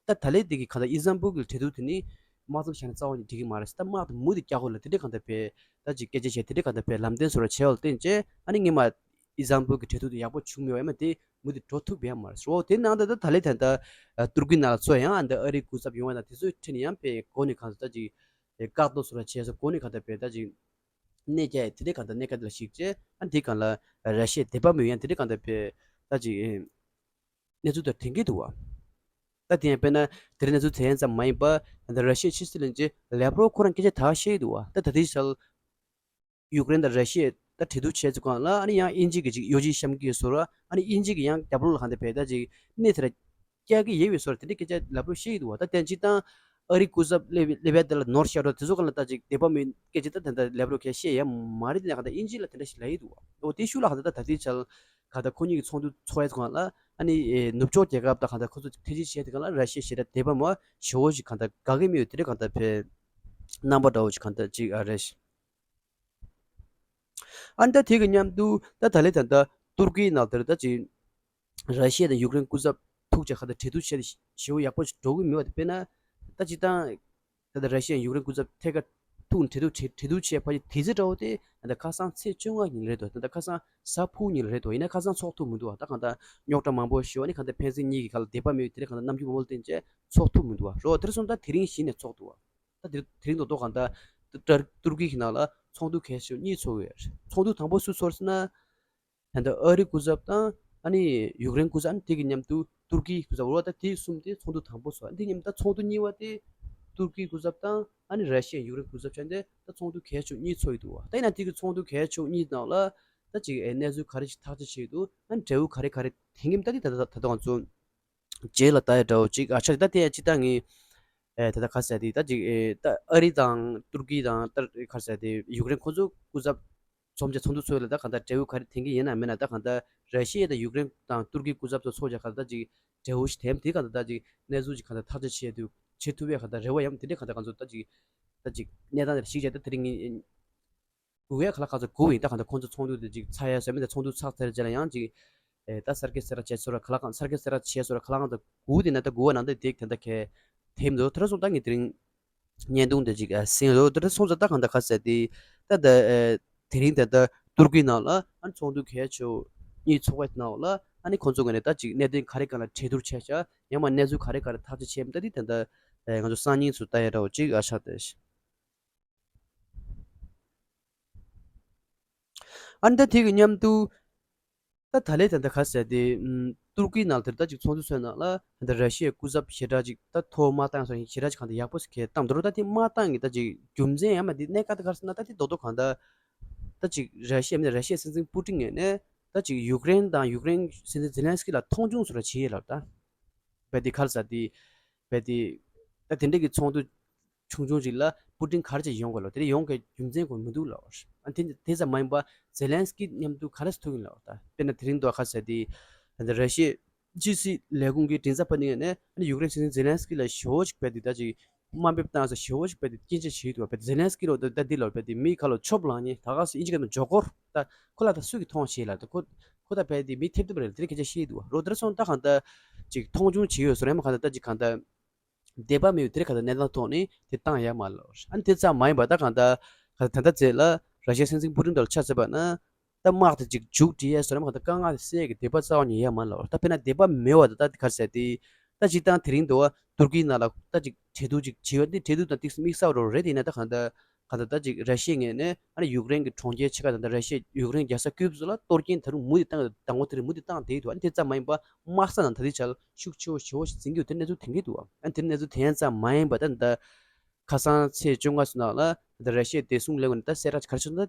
ད་ད་ལས་དེ་གི་གང་ལྟར་ཨི་ཛམ་བུག་གི་གྲོས་བསྡུར་དེ་ནི་དམག་མཚམས་བཞག་ན་རྩ་བ་ནས་འགྲིག་གི་མ་རེད། ད་དམག་དེ་མུ་མཐུད་རྒྱག་དགོས་ལ་དེ་འདྲའི་གང་ལྟར་ཕེབས་ད་ཅིག་སྐད་ཆ་བཤད་དེ་འདྲའི་གང་ལྟར་ཕེབས་ལམ་སྟོན་བཟོ་འདྲ་བྱས་པ་ལ་བརྟེན་རྗེས་ཨ་ནི་སྔོན་མ། ཨི་ཛམ་བུག་གི་གྲོས་བསྡུར་དེ་ཡག་པོ་བྱུང་མེད་པ་ཡིན་ན་དེ་མུ་མཐུད་འགྲོ་ཐུབ་ཡང་མ་རེད་ཟེར། འོ་དེ་ནང་ད་ད་ད་ལས་ད་ད་ཏུར་ཀི་ནང་ལ་ཚོ་ཡང་ཨ་འདི་ཨ་རིའི་སྐུ་ཚབ་ཡོང་བ་དང་དེ་ཚོའི་ཁྲིད་ནས་ཡང་པའི་གོ་ནས་གང་ཟེར་ད་ཅིག་བཀག་རྡོ་བཟོ་འདྲ་བྱས་སོ་གོ་ནས་གང་ད་པའི་ད་ཅིག་གནས་རྒྱ་ཡི་དེ་འདྲའི་གང་ད་གནས་ཁ་དེ་ལ་ཞིག་བྱས་ཨ་འདི་གང་ལ་ར་ཤི་ཡའི་དད་པ་མེད་ཡང་དེ་འདྲའི་གང་ད་པའི་ད་ཅིག་གནས་ཚུལ་དེར་དྲན་གྱི་འདུག་བ། ད་དེ་ཡང་དཔེར་ན་དེ་རིང་གནས་ཚུལ་དེ་ཡང་ཙམ་མ་ཡིན་པ་ད་ར་ཤི་ཡའི་ཕྱི་སྲིད་བློན་ཆེན་ལེབ་རོབ་ཁོ་རང་སྐད་ཆ་ད་བཤད་འདུག་བ། ད་ད་ལྟའི་ཆར། ཡུཀ་རེན་དང་ར་ཤི་ཡས་ད་གྲོས་བསྡུར་བྱས་ཚུལ་སྒང་ལ་ཨ་ནི་ཡང་དབྱིན་ཇི་གི་ཅིག་གཡོ་ཇུས་བཤམས་ཀྱི་ཡོད་ཟེར་བ། ཨ་ནི་དབྱིན་ཇི་གི་ཡང་རྒྱབ་ལོགས་ལ་གང་དེ་བས་ད་ཅིག་གནས་དེ་ལ་སྐྱེལ་གྱི་ཡོད་པའི་བཟོ་འདྲ་དེ་འདྲའི་སྐད་ཆ་ལབ་རོགས་བཤད་ཀྱི་འདུག་བ། ད་དེ་སྤྱིར་བཏང་ཨ་རིའི་སྐུ་ཚབ་སླེབས་སླེབས་ཡ་དེ་ལ་ནོར་ཤོར་འགྲོ་དེ་ཚོ་སྒང་ལ་ད་ཅིག་དད་པ་མེད་སྐད་ཆ་ད་དེ་འདྲ་ལབ་རོགས་གལ་བཤད་ཡ་མ་རེད། དེ་ནས་གང་ལྟར་དབྱིན་ཇི་ལ་དེ་འདྲ་ཞིག་ལབ་ཡི་འདུག་བ། འོ་དེ་ཤུགས་ལ་གང་ལྟར་ད་ད་ལྟའི་ཆར་གང་ལྟར་ཁོ་གཉིས་ཀྱི་ཚོགས་འདུ་ཚོགས་ཡ་ཚོ་སྒང་ལ་ཨ་ནི་ནུབ་ཕྱོགས་རྒྱལ་ཁབ་དང་གང་ལྟར་ཁོ་ཚོ་ཐེ་ཇུས་བྱས་དེ་སྒང་ལ་ར་ཤི་ཡ་ཞེ་དྲག་དད་པ་མེད་པ་ཞེ་པོ་ཞིག་གང་ལྟར་དགའ་གི་མེད་པའི་དེ་འདྲ་གང་ལྟར་བས། རྣམ་པ་འདྲ་བོ་ཞིག་གང་ལྟར་ཅིག་ཨ་རེད། ཨ་ནི་ད་དེ་གི་མཉམ་དུ་ད་ད་ལེ་ད་ལྟ་ཏུར་ཀིའི་ནང་དེར་ད་ཅིག་ར་ཤི་ཡ་དང་ཡུཀ་རེན་སྐུ་ཚབ་ཐུག་བྱས་ཁ་ད་གྲོས་བསྡུར་བྱས་ཏེ་ཞེ་པོ་ཡག་པོ་ཞིག་འགྲོ་གི་མེད་པ་དེ་དཔེར་ན་ད་སྤྱིར་བཏང་ད་ལྟ་ར་ཤི་ཡ་ཡུཀ་རེན་སྐུ་ཚབ་ཐད་ཀར་ཐུག་གྲོས་བསྡུར་གྲོས་གྲོས་བསྡུར་བྱས་ཕ་གི་དུས་ཚོད་འདྲ་བོ་དེ་ད་ལྟ་ཁ་སང་ཚེས་བཅོ་ལྔ་ཉིན་རེད་འདུག་ད་ལྟ་ཁ་སང་གཟའ་ཕུར་བུ་ཉིན་རེད་འདུག་ཡིན་ན་ཁ་སང་ཚོགས་ཐུབ་མི་འདུག་ད་གང་ལྟར་རྙོག་དྲ་མང་པོ་ཞིག་ཨ་ནི་གང་ལྟར་ཕན་ཚུན་གཉིས་ཀྱི་ཁ་ལ་དད་པ་མེད་པའི་དེ་འདྲ་གང་ལྟར་རྣམ་འགྱུར་མང་པོ་ལ་བརྟེན་བྱས་ཚོགས་ཐུབ་མི་འདུག་བ། རོ་དེར་སོང་ད་དེ་རིང་གཞི་ནས་ཚོགས་འདུག་བ། ད་དེ་དེ་རིང་ཐོག་ཐོག་གང་ལྟར་ཏུར་ཏུར་ཀི་གི་ནང་ལ་ཚོགས་འདུ་གལ་ཆེ་ཤོས་གཉིས་ཚོགས་ཡོད་རེད། ཚོགས་འདུ་དང་པོ་སུ་ཚོགས་ཟེར་ན། ད་ལྟ་ཨ་རིའི་སྐུ་ཚབ་དང་ཨ་ནི་ཡུཀ་རེན་སྐུ་ཚབ་ཨ་ནི་དེ་གི་མཉམ་དུ་ཏུར་ཀིའི་སྐུ་ཚབ་རེད་བ། ད་དེ་གསུམ་དེ་ཚོགས་འདུ་དང་པོ་ཚོགས། ཨ་ནི་དེ་མཉམ་དུ་ད་ཚོགས་འདུ་གཉིས་པ་དེ་ཏུར་ཀིའི་སྐུ་ཚབ་དང་ཨ་ནི་ར་ཤི་ཡའི་ཡུཀ་རེན་སྐུ་ཚབ་བྱས་ཏེ་ད་ཚོགས་འདུ་གལ་ཆེ་ཤོས་གཉིས་ཚོགས་ཡི་འདུག་བ། ད་ཡིན་ན་དེ་གི་ཚོགས་འདུ་གལ་ཆེ་ཤོས་གཉིས་ནང་ལ་ད་ཅིག་ཨེ་གནས་ཚུལ་ག་རེ་ཞིག་ཐག་གཅོད་བྱས་ཡི་འདུག་ཨ་ནི་འབྲས་བུ་ག་རེ་ག་རེ་ཐོན་གྱི་མིན་ད་དེ་ད་ད་ད་ང་ཚོ་རྗེས་ལ་ལྟ་ཡ་འདྲ་བོ་ཅིག་ཨ་ཆ་རེད། ད་དེ་ཡང་སྤྱིར་བཏང་ངས་ཨེ་ད་ལྟ་ག་ཟེར་དེ་ད་ཅིག་ཨེ་ད་ཨ་རི་དང་ཏུར་ཀི་དང་ད་ག་ཟེར་དེ་ཡུཀ་རེན་ཁོ་ཚོ་སྐུ་ཚབ་འཛོམས་བྱས་ཚོགས་འདུ་ཚོགས་ལ་ད་གང་ལྟར་འབྲས་བུ་ག་རེ་ཐོན་གྱི་ཡིན་ན་མིན་ན། ད་གང་ལྟར་ར་ཤི་ཡ་དང་ཡུཀ་རེན་དང་ཏུར་ཀི་སྐུ་ཚབ་ཚོ་ཚོགས་བྱས་གང་ལྟར་ཅིག་འབྲས་བུ་ཞིག་ཐོན་དེ་གང་ལྟར་ད་ཅིག་གནས་ཚུལ་ཅིག་གང་ལྟར་ཐག་གཅོད་བྱེད་དུ་བྱེད་ཐུབ་པའི་གང་ལྟར་རེ་བ་ཡང་དེ་འདྲའི་གང་ལྟར་ང་ཚོ་ད་ཅིག་ད་ཅིག་གནས་སྟངས་དེར་གཞིགས་བྱས་ད་དེ་རིང་ངས་སྒུག་ཡ་ག་ལ་གང་ཚོ་སྒུག་ཡིན། ད་གང་ལྟར་ཁོང་ཚོ་ཚོགས་འདུ་དེ་ཅིག་ཚར་ཡ་ཟེར་མི་དེ་ཚོགས་འདུ་ཚར་ཚར་རྗེས་ལ་ཡང་ཅིག་ཨེ་ད་གསར་འགོད་གསལ་བསྒྲགས་བྱས་ཚོ་ར་ག་ལ་གང་གསར་འགོད་གསལ་བསྒྲགས་བྱས་ཚོ་ར་ག་ལ་གང་ཚོ་སྒུག་དེ་ན་ད་སྒུག་པ་ནང་ད་དེ་དེ་འདྲ་གལ་དེ་མི་འདུག་དེ་འདྲ་སོང་ད་ངས་དེ་རིང་བརྙན་ཐུང་དེ་ཅིག་ཨ་གསན་ཡོད། དེ་འདྲ་སོང་ཙང་ད་གང་ལྟར་ག་ཟེར་དེ་ད་ད་ཨེ་དེ་རིང་ད་ད་ཏུར་ཀི་ནང་ལ་ཨ་ནི་ཚོགས་འདུ་གལ་ཆེ་གཉིས་ཚོགས་པའི་ནང་ལ་ཨ་ནི་ཁོང་ཚོ་ངོས་ནས་ད་ཅིག་གནད་དོན་ག་རེ་ག་ལ་གྲོས་བསྡུར་བྱས་ཤག་ཡང་མ་གནས་ཚུལ་ག་རེ་ག་རེ་ཐག་གཅོད་བྱས་མི་ད་དེ་ད་ད་ཨེ་ང་ཚོ་སང་ཉིན་ཚོ་ལྟ་ཡ་འདྲ་བོ་ཅིག་ཨ་ཆགས་ཏེ། ཨ་ནི་ད་དེ་གི་མཉམ་དུ་ད་ད་ལས་ད་ལྟ་ག་ཟེར་ཏེ་ཨམ་ཏུར་ཀི་ནང་དེར་ད་ཅིག་ཚོགས་འདུ་ཚོགས་ནང་ལ་ད་ལྟ་ར་ཤི་ཡའི་སྐུ་ཚབ་ཞེ་དྲག་ཅིག་ད་ཐོག་མ་བཏང་སོང་ཞེ་དྲག་ཅིག་གང་ལྟར་ཡག་པོ་ཞིག་གས་བཏང་འདུག་ད་དེ་མ་བཏང་གི་ད་ཅིག་རྒྱུ་མཚན་ཡང་མ་དེ་གནད་འགག་ད་ག་རེ་ཟེར་ན་ད་དེ་རྡོག་རྡོག་གང་ལྟར་ད་ཅིག་ར་ཤི་ཡ་མིན་ན་ར་ཤི་ཡའི་སྲིད་འཛིན་པུ་ཏིན་ངོས་ནས་ ད་ཅིག་ཡུཀ་རེན་དང་ཡུཀ་རེན་སྲིད་འཛིན་ཛེ་ལན་སི་ཀི་ལ་མཐོང་ཆུང་བཟོ་འདྲ་བྱེད་ཡས་ལབ་ད། བས་དེ་ག་རེ་ཟེར་དེ། བས་དེ། ད་དེ་འདྲ་གི་ཚོགས་འདུ་ཆུང་ཆུང་ཅིག་ལ་པུ་ཏིན་ག་རེ་བྱས་ཡོང་དགོས་ལབ། དེ་རིང་ཡོང་དགོས་རྒྱུ་མཚན་ཁོ་མི་འདུག་ལབ། ཨ་དེ་དེ་ཙམ་མ་ཡིན་པ་ཛེ་ལན་སི་ཀི་མཉམ་དུ་ག་རེ་ཐུག་ཡིན་ལབ་ད། དཔེར་ན་དེ་རིང་དུ་ག་རེ་ཟེར་དེ། ད་ར་ཤི་ཡའི་ཕྱི་སྲིད་ལས་ཁུངས་ཀྱི་མགྲིན་ཚབ་པ་ནི་ནས་ཨ་ནི་ཡུཀ་རེན་སྲིད་འཛིན་ཛེ་ལན་སི་ཀི་ལ་ཞེ་པོ་ཅིག་བས་དེ་ད་ཅིག་དམའ་འབེབས་བཏང་ས་ཞེ་པོ་ཞིག་བས་དེ་སྐྱོན་བརྗོད་བྱེད་ཀྱི་འདུག་བ། བས་ཛེ་ལན་སི་ཀི་ལོ་ད་ད་འདི་ལོ་བས་དེ་མི་ཁ་ལོ་ཆོབ་ལངས་ཉེ་ད་ག་སུ་ཨིན་ཇི་སྐད་ནང་ཇོ་ཀོར་ད་ཁོ་ལ་ད་སུ་གིས་མཐོང་ཤེས་ལ་ད་ཁོ་ཁོ་ད་བས་དེ་མི་ཐེབས་ཐུབ་རེད། དེ་རིང་སྐད་ཆ་བཤད་འདུག་བ། རོ་དེར་སོང་ད་གང་ད་ཅིག་མཐོང་ཆུང་བྱེད་ཡོད་སོ་རེད་མ། གང་ད་ད་ཅིག་གང་ད་འདོད་པ་མེད་པའི་དེ་རིང་གང་ད་གནས་སྟངས་ཐོག་ནས་དེ་བཏང་ཡ་མ་ལོ། ཨ་ནི་དེ་ཙམ་མ་ཡིན་པ་ད་གང་ད་གང་ད་ད་ལྟ་ཚེ་ལ་ར་ཤི་ཡའི་སྲིད་འཛིན་པུ་ཏིན་དང་ཆ་བཞག་པ་ན། ད་དམག་དེ་ཅིག་མཇུག་སྒྲིལ་ཡས་སོ་རེད་མ། གང་ད་དཀའ་ངལ་དེ་སེལ་ཡས་ཀྱི་འདོད་པ་རྩ་བ་ཉིད་ཡོད་མ་ལབ། ད་དཔེར་ན་འདོད་པ་མེད་པ་དེ་ད་དེ་ག་རེ་ཟེར་དེ། ད་སྤྱིར་བཏང་དེ་རིང་འདི་བ་ཏུར་ཀིའི་ནང་ལ་ད་ཅིག་གྲོས་བསྡུར་ཅིག་བྱེད་ཡོད། འདི་གྲོས་བསྡུར་དང་ཏིག་དམིགས་བསལ་རོ་རེད། དེ་ཡིན་ན་ད་གང་ད་གང་ད་ད་ཅིག་ར་ཤི་ཡའི་ངོས་ནས་ཨ་ནི་ཡུཀ་རེན་གྱི་གྲོང་ཁྱེར་ཆེ་ཁག་དང་ད་ར་ཤི་ཡ་ཡུཀ་རེན་རྒྱལ་ས་ཀིབ་ཚོ་ལ་གཏོར་སྐྱོན་ད་རུང་མུ་མཐུད་བཏང་། ཟླ་ངོ་དེ་རིང་མུ་མཐུད་བཏང་བསྡད་འདུག་ཨ་ནི་དེ་ཙམ་མ་ཡིན་པ་དམག་ས་ནང་ད་ལྟའི་ཆར་ཤུགས་ཆེ་བོ་ཞེ་བོ་ཞིག་འཛིང་གི་ཡོད། དེ་གནས་ཚུལ་ཐོན་གྱི་འདུག་ཨ་ནི་དེ་གནས་ཚུལ་ཐོན་ཙམ་མ་ཡིན་པ་ད་ད་ཁ་སང་ཚེས་བཅོ་ལྔ་ཚོ་ནང་ལ་ད་ར་ཤི་ཡའི་བདེ་སྲུང་ལས་ཁུངས་ནས་ད་གསལ་བསྒྲགས་ག་རེ་བྱུང་ད་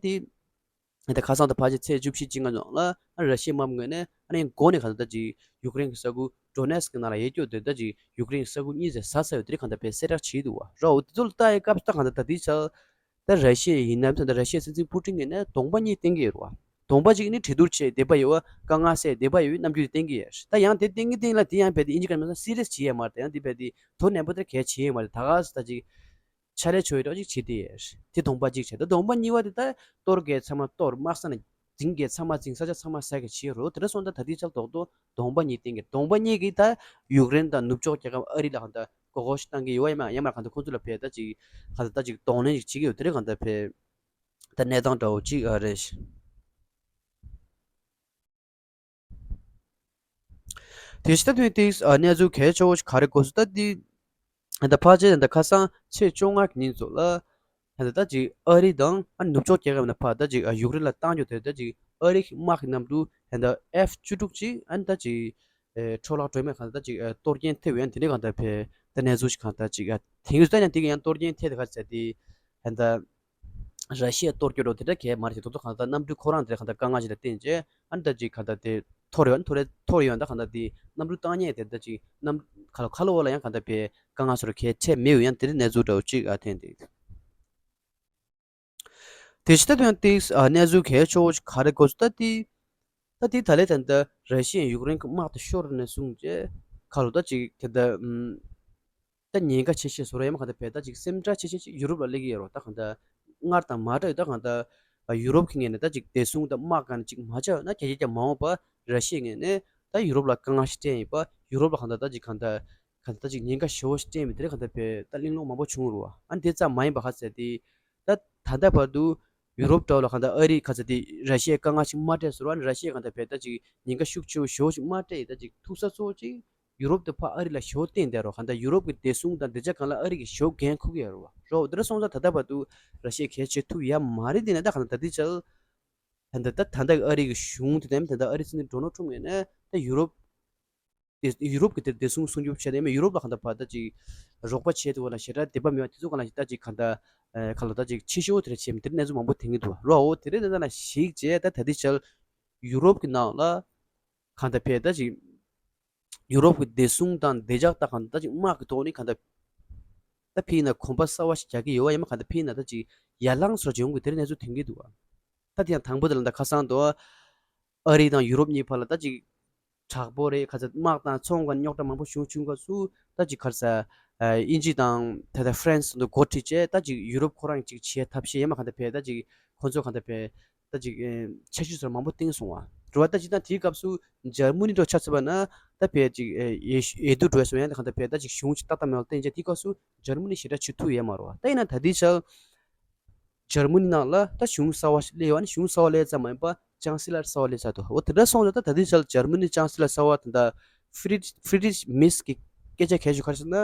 དེ། ད་ཁ་སང་དང་ཕལ་ཆེར་ཚེས་བཅུ་བཞི་བཅོ་ལྔ་ནང་ལ་ཨ་ར་ཤི་ཡའི་དམག་མི་ངོས་ནས་ཨ་ནི་མགོ་ནས་གང་ལྟར་ཅིག་ཡུཀ་རེན་གྱི་ས་ཁུལ་ཌོ་ནེ་སི་ཀི་ནང་ལ་ཡར་བསྐྱོད་དེ་ད་ཅིག་ཡུཀ་རེན་གྱི་ས་ཁུལ་གཉིས་ཟེར་ཟ་ས་ཡོད། དེ་རིང་གང་ལྟར་བས་གསལ་བསྒྲགས་བྱས་འདུག་བ། རོ་འོ་དེ་ཚོ་ལ་ལྟ་ཡའི་སྐབས་སུ་ད་གང་ལྟར་ད་ལྟའི་ཆར་ད་ར་ཤི་ཡ་ཡིན་ན་ད་ལྟ་ར་ཤི་ཡའི་སྲིད་འཛིན་པུ་ཏིན་ངོས་ནས་གདོང་པ་གཉིས་བསྟན་གྱི་ཡོད་རེད་བ། གདོང་པ་གཅིག་ནི་གྲོས་བསྡུར་བྱས་འདོད་པ་ཡོད་བ། དཀའ་ངལ་སེལ་འདོད་པ་ཡོད་པའི་རྣམ་འགྱུར་དེ་བསྟན་གྱི་ཡོད། ད་ཡང་དེ་བསྟན་གྱི་བསྟན་ལ་དེ་ཡང་བས་དེ་ཨིན་ཇི་སྐད་ནང་སི་རི་ཡས་བྱེད་ཡས་མ་རེད། ད་ཡང་དེ་བས་དེ་དོ་ནན་པོ་དེ་གལ་བྱེད་ཡས་མ་རེད། ད་ག་སེ་ད་ཅིག་ཕྱག་ལས་བྱེད་ཡས་འདྲ་ཅིག་བྱེད་དེ་དེ་གདོང་པ་གཅིག་བྱས། ད་གདོང་པ་གཉིས་པ་དེ་ད་གཏོར་དགོས་ཚང་མ་གཏོར། དམག་ས་ནས་འཛིང་དགོས་ཚང་མ་འཛིང་། ས་ཆ་ཚང་མ་ཟ་དགོས་བྱེད་རོ། དེ་འདྲ་སོང་ད་ད་ལྟའི་ཆར་རྡོག་རྡོག་གདོང་པ་གཉིས་བསྟན་གྱི། གདོང་པ་གཉིས་ཀྱིས་ད་ཡུཀ་རེན་དང་ནུབ་ཕྱོགས་རྒྱལ་ཁབ་ཨ་རི་ལ་གང་ལྟར་མགོ་སྐོར་ཞིག་བཏང་གི་ཡོད་པ་ཡིན་ན་ཡང་མ་གང་ལྟར་ཁོང་ཚོ་ལ་བས་ད་ཅིག་གང་ལྟར་ད་ཅིག་གདོང་ལེན་ཞིག་བྱེད་ཀྱི་ཡོད། དེ་རེད་གང་ལྟར་བས་ད་གནས་སྟངས་འདྲ་བོ་ཅིག་ཨ་རེད། དེ་ཕྱི་ད་དུས་ཏིག་གནས་ཚུལ་གལ་ཆེ་བོ་ཞིག་ག་རེ་གོ་སོང་ད་འདི། ད་ཕལ་ཆེར་ད་ཁ་སང་ཚེས་བཅོ་ལྔ་གི་ཉིན་ཚོ་ལ་ད་ཅིག་ཨ་རི་དང་ཨ་ནུབ་ཕྱོགས་རྒྱལ་ཁབ་ནས་ཕར་ད་ཅིག་ཡུཀ་རེན་ལ་བཏང་རྒྱུ་དེ་ད་ཅིག་ཨ་རི་གི་དམག་གི་གནམ་གྲུ་ད་ཨེཕ་བཅུ་དྲུག་ཅིག་ཨ་ནི་ད་ཅིག་འཕྲོ་བརླག་འགྲོ་མེད་གང་ད་ཅིག་གཏོར་སྐྱོན་ཐེབས་ཡོད། དེ་འདྲའི་གང་ལྟར་བས་ད་གནས་ཚུལ་ཞིག་གང་ལྟར་ཅིག་ཡ་དེང་ཡུལ་ད་ཡང་དེ་ག་ཡང་གཏོར་སྐྱོན་ཐེབས་ད་ག་ཟེར་དེ་ད། ར་ཤི་ཡ་གཏོར་སྐྱོན་རོ་དེ་འདྲ་གས་མ་རེད། དེ་ཚོ་གང་ལྟར་གནམ་གྲུ་ཁོ་རང་དེ་གང་ལྟར་དཀའ་ངལ་ཞིག་ལ་བརྟེན་རྗེས་ཨ་ནི་ད་ཅིག་གང་ལྟར་དེ་འཐོར་ཡོད། ཨ་ནི་འཐོར་རེད་འཐོར་ཡོད། ད་གང་ལྟར་དེ་གནམ་གྲུ་བཏང་མཁན་དེ་ད་ཅིག་གནམ་ཁ་ལོ་ཁ་ལོ་བ་ལ་ཡང་གང་ལྟར་པའི་དཀའ་ངལ་སོགས་གས་འཕྲད་མེད་ཡོད། ཡང་དེ་རིང་གནས་ཚུལ་འདྲ་བོ་ཅིག་ཨ་ཐེན་དེ། དེ་ཕྱི་ད་དུང་ཡང་ཏིག་གནས་ཚུལ་གལ་ཆེ་བོ་ཞིག་ག་རེ་གོ་སོང་ད་དེ། ད་དེ་ད་ལས་ད་ལྟ་ར་ཤི་ཡས་ཡུཀ་རེན་གྱི་དམག་དེ་ཤོར་ནས་བཟུང་རྗེས་ཁ་ལོ་ད་ཅིག་དེ་ད་ད་ཉེན་ཁ་ཆེ་ཤོས་བཟོ་ར་ཡ་མ་གང་ལྟར་བས་ད་ཅིག་སེམས་ཁྲལ་ཆེ་ཤོས་ཅིག་ཡུ་རོབ་ལ་སླེབས་ཀྱི་ཡོད་རེད་བ། ད་གང་ལྟར་སྔར་དང་མ་འདྲ་ཡོད། ད་གང་ལྟར་ཡུ་རོབ་ཀྱི་ངོས་ནས་ད་ཅིག་བདེ་སྲུང་དང་དམག་གང་ཅིག་མ་བྱས་ན་རྒྱ་སྐྱེད་ཀྱང་མ་འོངས་པ་ར་ཤི་ཡའི་ངོས་ནས་ད་ཡུ་རོབ་ལ་དཀའ་ངལ་ཞིག་སྤྲད་ཡིན་པ། ཡུ་རོབ་ལ་གང་ལྟར་ད་ཅིག་གང་ལྟར་གང་ལྟར་ད་ཅིག་ཉེན་ཁ་ཞེ་བོ་ཞིག་སྤྲད་མི་དེ་རེད་གང་ལྟར་བས་ད་གླེང་སློང་མང་པོ་བྱུང་རུ་བ། ཨ་ནི་དེ་ཙམ་མ་ཡིན་པ་ག་ཟེར་དེ་ད་ད་ལྟ་བར་དུ་ཡུ་རོབ་འདྲ་བོ་ལ་གང་ལྟར་ཨ་རི་ག་ཟེར་དེ་ར་ཤི་ཡའི་དཀའ་ངལ་ཞིག་མ་སྤྲད་ཟེར་བ། ཨ་ནི་ར་ཤི་ཡས་གང་ལྟར་བས་ད་ཅིག་ཉེན་ཁ་ཤུགས་ཆེ་བོ་ཞེ་བོ་ཞིག་མ་སྤྲད་ཡིན། ད་ཅིག་ཐུག་ས་གཙོ་བོ་ཅིག་ཡུ་རོབ་དེ་ཕར་ཨ་རི་ལ་ཞེ་བོ་བརྟེན་བསྡད་རོ། གང་ལྟར་ཡུ་རོབ་ཀྱི་བདེ་སྲུང་དང་བདེ་འཇགས་སྒང་ལ་ཨ་རི་གིས་ཞེ་བོ་འགན་འཁུར་གྱི་ཡོད་རེད་བ། རོ་དེ་འདྲ་སོང་ཙང་ད་ལྟ་བར་དུ་ར་ཤི་ཡས་གལ་ཆེ་ཐུབ་ཡ་མ་རེད། དེ་ནས་ད་གང་ལྟར་ད་ལྟའི་ཆར་ད་ལྟ་ད་ལྟ་ཨ་རི་གི་གཞུང་དེ་ནས་ད་ལྟ་ཨ་རི་སྲིད་འཛིན་ཌོ་ནལ་ཊམ་ངོས་ནས་ད་ཡུ་རོབ་དེ་ཡུ་རོབ་ཀྱི་དེ་བདེ་སྲུང་སྲུང་སྐྱོབ་བྱས་ཏེ་ཡུ་རོབ་ལ་གང་ལྟར་ཕར་ད་ཅིག་རོགས་པ་བྱེད་ཐུབ་པ་ལ་ཞེ་དྲག་དད་པ་མེད་པ་དེ་ཚོ་གང་ལ་ཞིག་ད་ཅིག་གང་ལྟར་ཨ་གང་ལ་ད་ཅིག་ཕྱི་ཤོག་དེ་འདྲ་བྱས་མི་དེ་འདྲ་གནས་ཚུལ་མང་པོ་ཐོན་གྱི་འདུག་བ། རོ་འོ་དེ་རེད། ད་ལྟ་ན་ཞིག་བྱས་ད་ད་ལྟའི་ཆར་ཡུ་རོབ་ཀྱི་ནང་ལ་གང་ལྟར་ཕར་ད་ཅིག་ཡུ་རོབ་ཀྱི་བདེ་སྲུང་དང་བདེ་འཇགས་ད་གང་ལྟར་ད་ཅིག་དམག་གི་ཐོག་ནས་གང་ལྟར་ད་ཕར་ན་གོམ་པ་གསར་བ་ཞིག་རྒྱག་གི་ཡོད་པ་ཡིན་ན་གང་ལྟར་ཕར་ན་ད་ཅིག་ཡར་ལངས་སོགས་ཡོང་གི་དེ་འདྲ་གནས་ཚུལ་ཐོན་གྱི་འདུག་བ། ད་དེ་ཡང་དང་པོ་དེ་ལ་ད་ཁ་སང་དུ་ཨ་རི་དང་ཡུ་རོབ་གཉིས་བར་ལ་ད་ཅིག་དྲག་པོ་རེད། ག་ཚ་དམག་དང་ཚོང་གི་རྙོག་དྲ་མང་པོ་བྱུང་བྱུང་སྐབས་སུ་ད་ཅིག་ག་རེ་ཟ། ཨིན་ཇི་དང་ད་ལྟ་ཧྥ་རན་སི་དང་འགོ་ཁྲིད་བྱས་ད་ཅིག་ཡུ་རོབ་ཁོ་རང་ཅིག་བྱེད་ཐབས་ཤེས་ཡ་མ་གང་ལྟར་ཕར་ད་ཅིག་ཁོ་ཚོ་གང་ལྟར་ཕར་ད་ཅིག་འཆར་གཞི་སོགས་མང་པོ་བཏིང་སོང་བ་རེད་བ། ད་ཅིག་ད་དེའི་སྐབས་སུ་འཇར་མ་ནི་འདྲ་ཆ་མཚོན་པ་ན་ད་ཕར་ཅིག་ཡེ་ཡེ་དུ་འགྲོ་སོང་ཡང་ད་གང་ལྟར་ཕར་ད་ཅིག་གཞུང་ཅིག་ཏག་ཏག་མེད་པ་བཏིང་བྱས་དེའི་སྐབས་སུ་འཇར་མ་ནི་ཞེ་དྲག་བྱེད་ཐུབ་ཡོད་མ་རེད་བ། ད་ཡིན་ན་ད་ལྟའི་ཆར་འཇར་མ་ནི་ནང་ལ་ད་གཞུང་གསར་བ་ཞིག་སླེབས་ཡོད། ཨ་ནི་གཞུང་གསར་བ་སླེབས་ཙམ་མ་ཡིན་པ་ཅང་སི་ལར་གསར་བ་སླེབས་ཚར་འདུག་འོ་དེ་འདྲ་སོང་ཙང་ད་ད་ལྟའི་ཆར་འཇར་མ་ནི་ཅང་སི་ལར་གསར་བ་དེ་འདྲ་ཧྥི་རི་ཧྥི་རི་ཌི་མེརྩ་གི་སྐད་ཆ་གལ་ཆེ་ག་རེ་ཟེར་ན།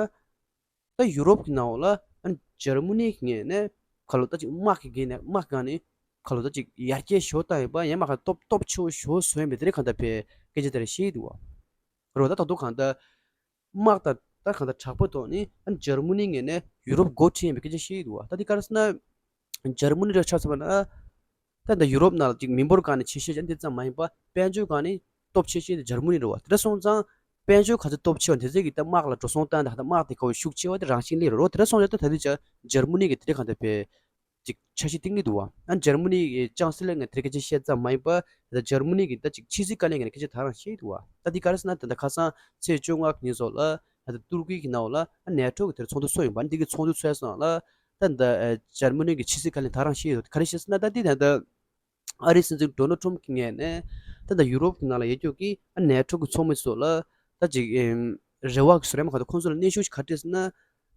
ད་ཡུ་རོབ་ཀྱི་ནང་ལ་ཨ་ནི་འཇར་མ་ནི་གི་ངོས་ནས་ཁ་ལོ་ད་ཅིག་དམག་གི་སྒང་ནས་དམག་སྒང་ནས་ཁ་ལོ་ད་ཅིག་ཡར་རྒྱས་ཞེ་པོ་བཏང་ཡོད་པ་ཡང་མ་ག་སྟོབས་སྟོབས་ཆེ་བོ་ཞེ་པོ་བཟོས་ཡོད་པའི་དེ་རིང་གང་ལྟར་ཕར་སྐད་ཆ་དེ་རེ་བཤད་ཀྱི་འདུག་བ། རོ་ད་ད་དུང་གང་ལྟར་དམག་དང་ད་གང་ལྟར་དྲག་པོ་ཐོག་ནས་ཨ་ནི་འཇར་མ་ནི་ངོས་ནས་ཡུ་རོབ་མགོ་ཁྲིད་ཡིན་པའི་སྐད་ཆ་བཤད་ཀྱི་འདུག་བ། ད་དེ་ག་རེ་ཟེར་ན། འཇར་མ་ནི་ར་ཆ་མཚོན་པ་ན། ད་ད་ཡུ་རོབ་ནང་ལ་ཅིག་མི་འབོར་སྒང་ནས་ཆེ་ཤོས་ཅིག་འདི་ཙམ་མ་ཡིན་པ། དཔལ་འབྱོར་སྒང་ནས་སྟོབས་ཆེ་ཤོས་དེ་འཇར་མ་ནི་རེད་བ། དེ་འདྲ་སོང་ཙང་དཔལ་འབྱོར་ག་ཚོད་སྟོབས་ཆེ་བ་དེ་ཚོ་གིས་ད་དམག་ལ་འགྲོ་སོང་བཏང་ནས་ད་དམག་དེ་ག་བ་ཤུགས་ཆེ་བ་དེ་རང་བཞིན་སླེབས་རེད་བ། དེ་འདྲ་སོང་ཙང་ད་ད་ལྟའི་ཆར་འཇར་མ་ནི་གི་དེ་འདྲ་གང་ལྟར་བས་ཅིག་འཆར་གཞི་བཏིང་གི་འདུག་བ། ཨ་འཇར་མ་ནི་གི་ཅང་སི་ལར་ངས་དེ་སྐད་ཆ་བཤད་ཙམ་མ་ཡིན་པ། ད་འཇར་མ་ནི་གི་ད་ཅིག་ཕྱི་སྲིད་བཀའ་བློན་ངས་སྐད་ཆ་ད་རང་བཤད་འདུག་བ། ད་འདི་ག་རེ་ཟེར་ན། ད་ལྟ་ཁ་སང་ཚེས་བཅོ་ལྔ་གི་ཉིན་སོགས་ལ་ད་ལྟ་ཏུར་ཀི་གི་ནང་ལ་ཨ་ནེ་ཊོ་གི་དེར་ཚོགས་འདུ་ཚོགས་ཡོང་བ། འདི་གི་ཚོགས་འདུ་ཚོགས་སོང་ལ་ད་ད་འཇར་མ་ནི་གི་ཕྱི་སྲིད་བཀའ་བློན་ད་རང་བཤད་ཡོད། ག་རེ་བཤད་ཟེར་ན། ད་འདི་ད་ལྟ་ཨ་རིའི་སྲིད་འཛིན་ཌོ་ནལ་ཊམ་གྱི་ངོས་ནས་ད་ལྟ་ཡུ་རོབ་ཀྱི་ནང་ལ་ཡོད་རྒྱུ་གི་ཨ་ནེ་ཊོ་གི་ཚོགས་མི་ཚོ་ལ་ད་ཅིག་ཨེམ་རེ་བ་གི་བཟོ་རེམ་ག་ད་ཁོང་ཚོ་ལ་གནོན་ཤུགས་ག་རེ་སྤྲད་ཟེར་ན།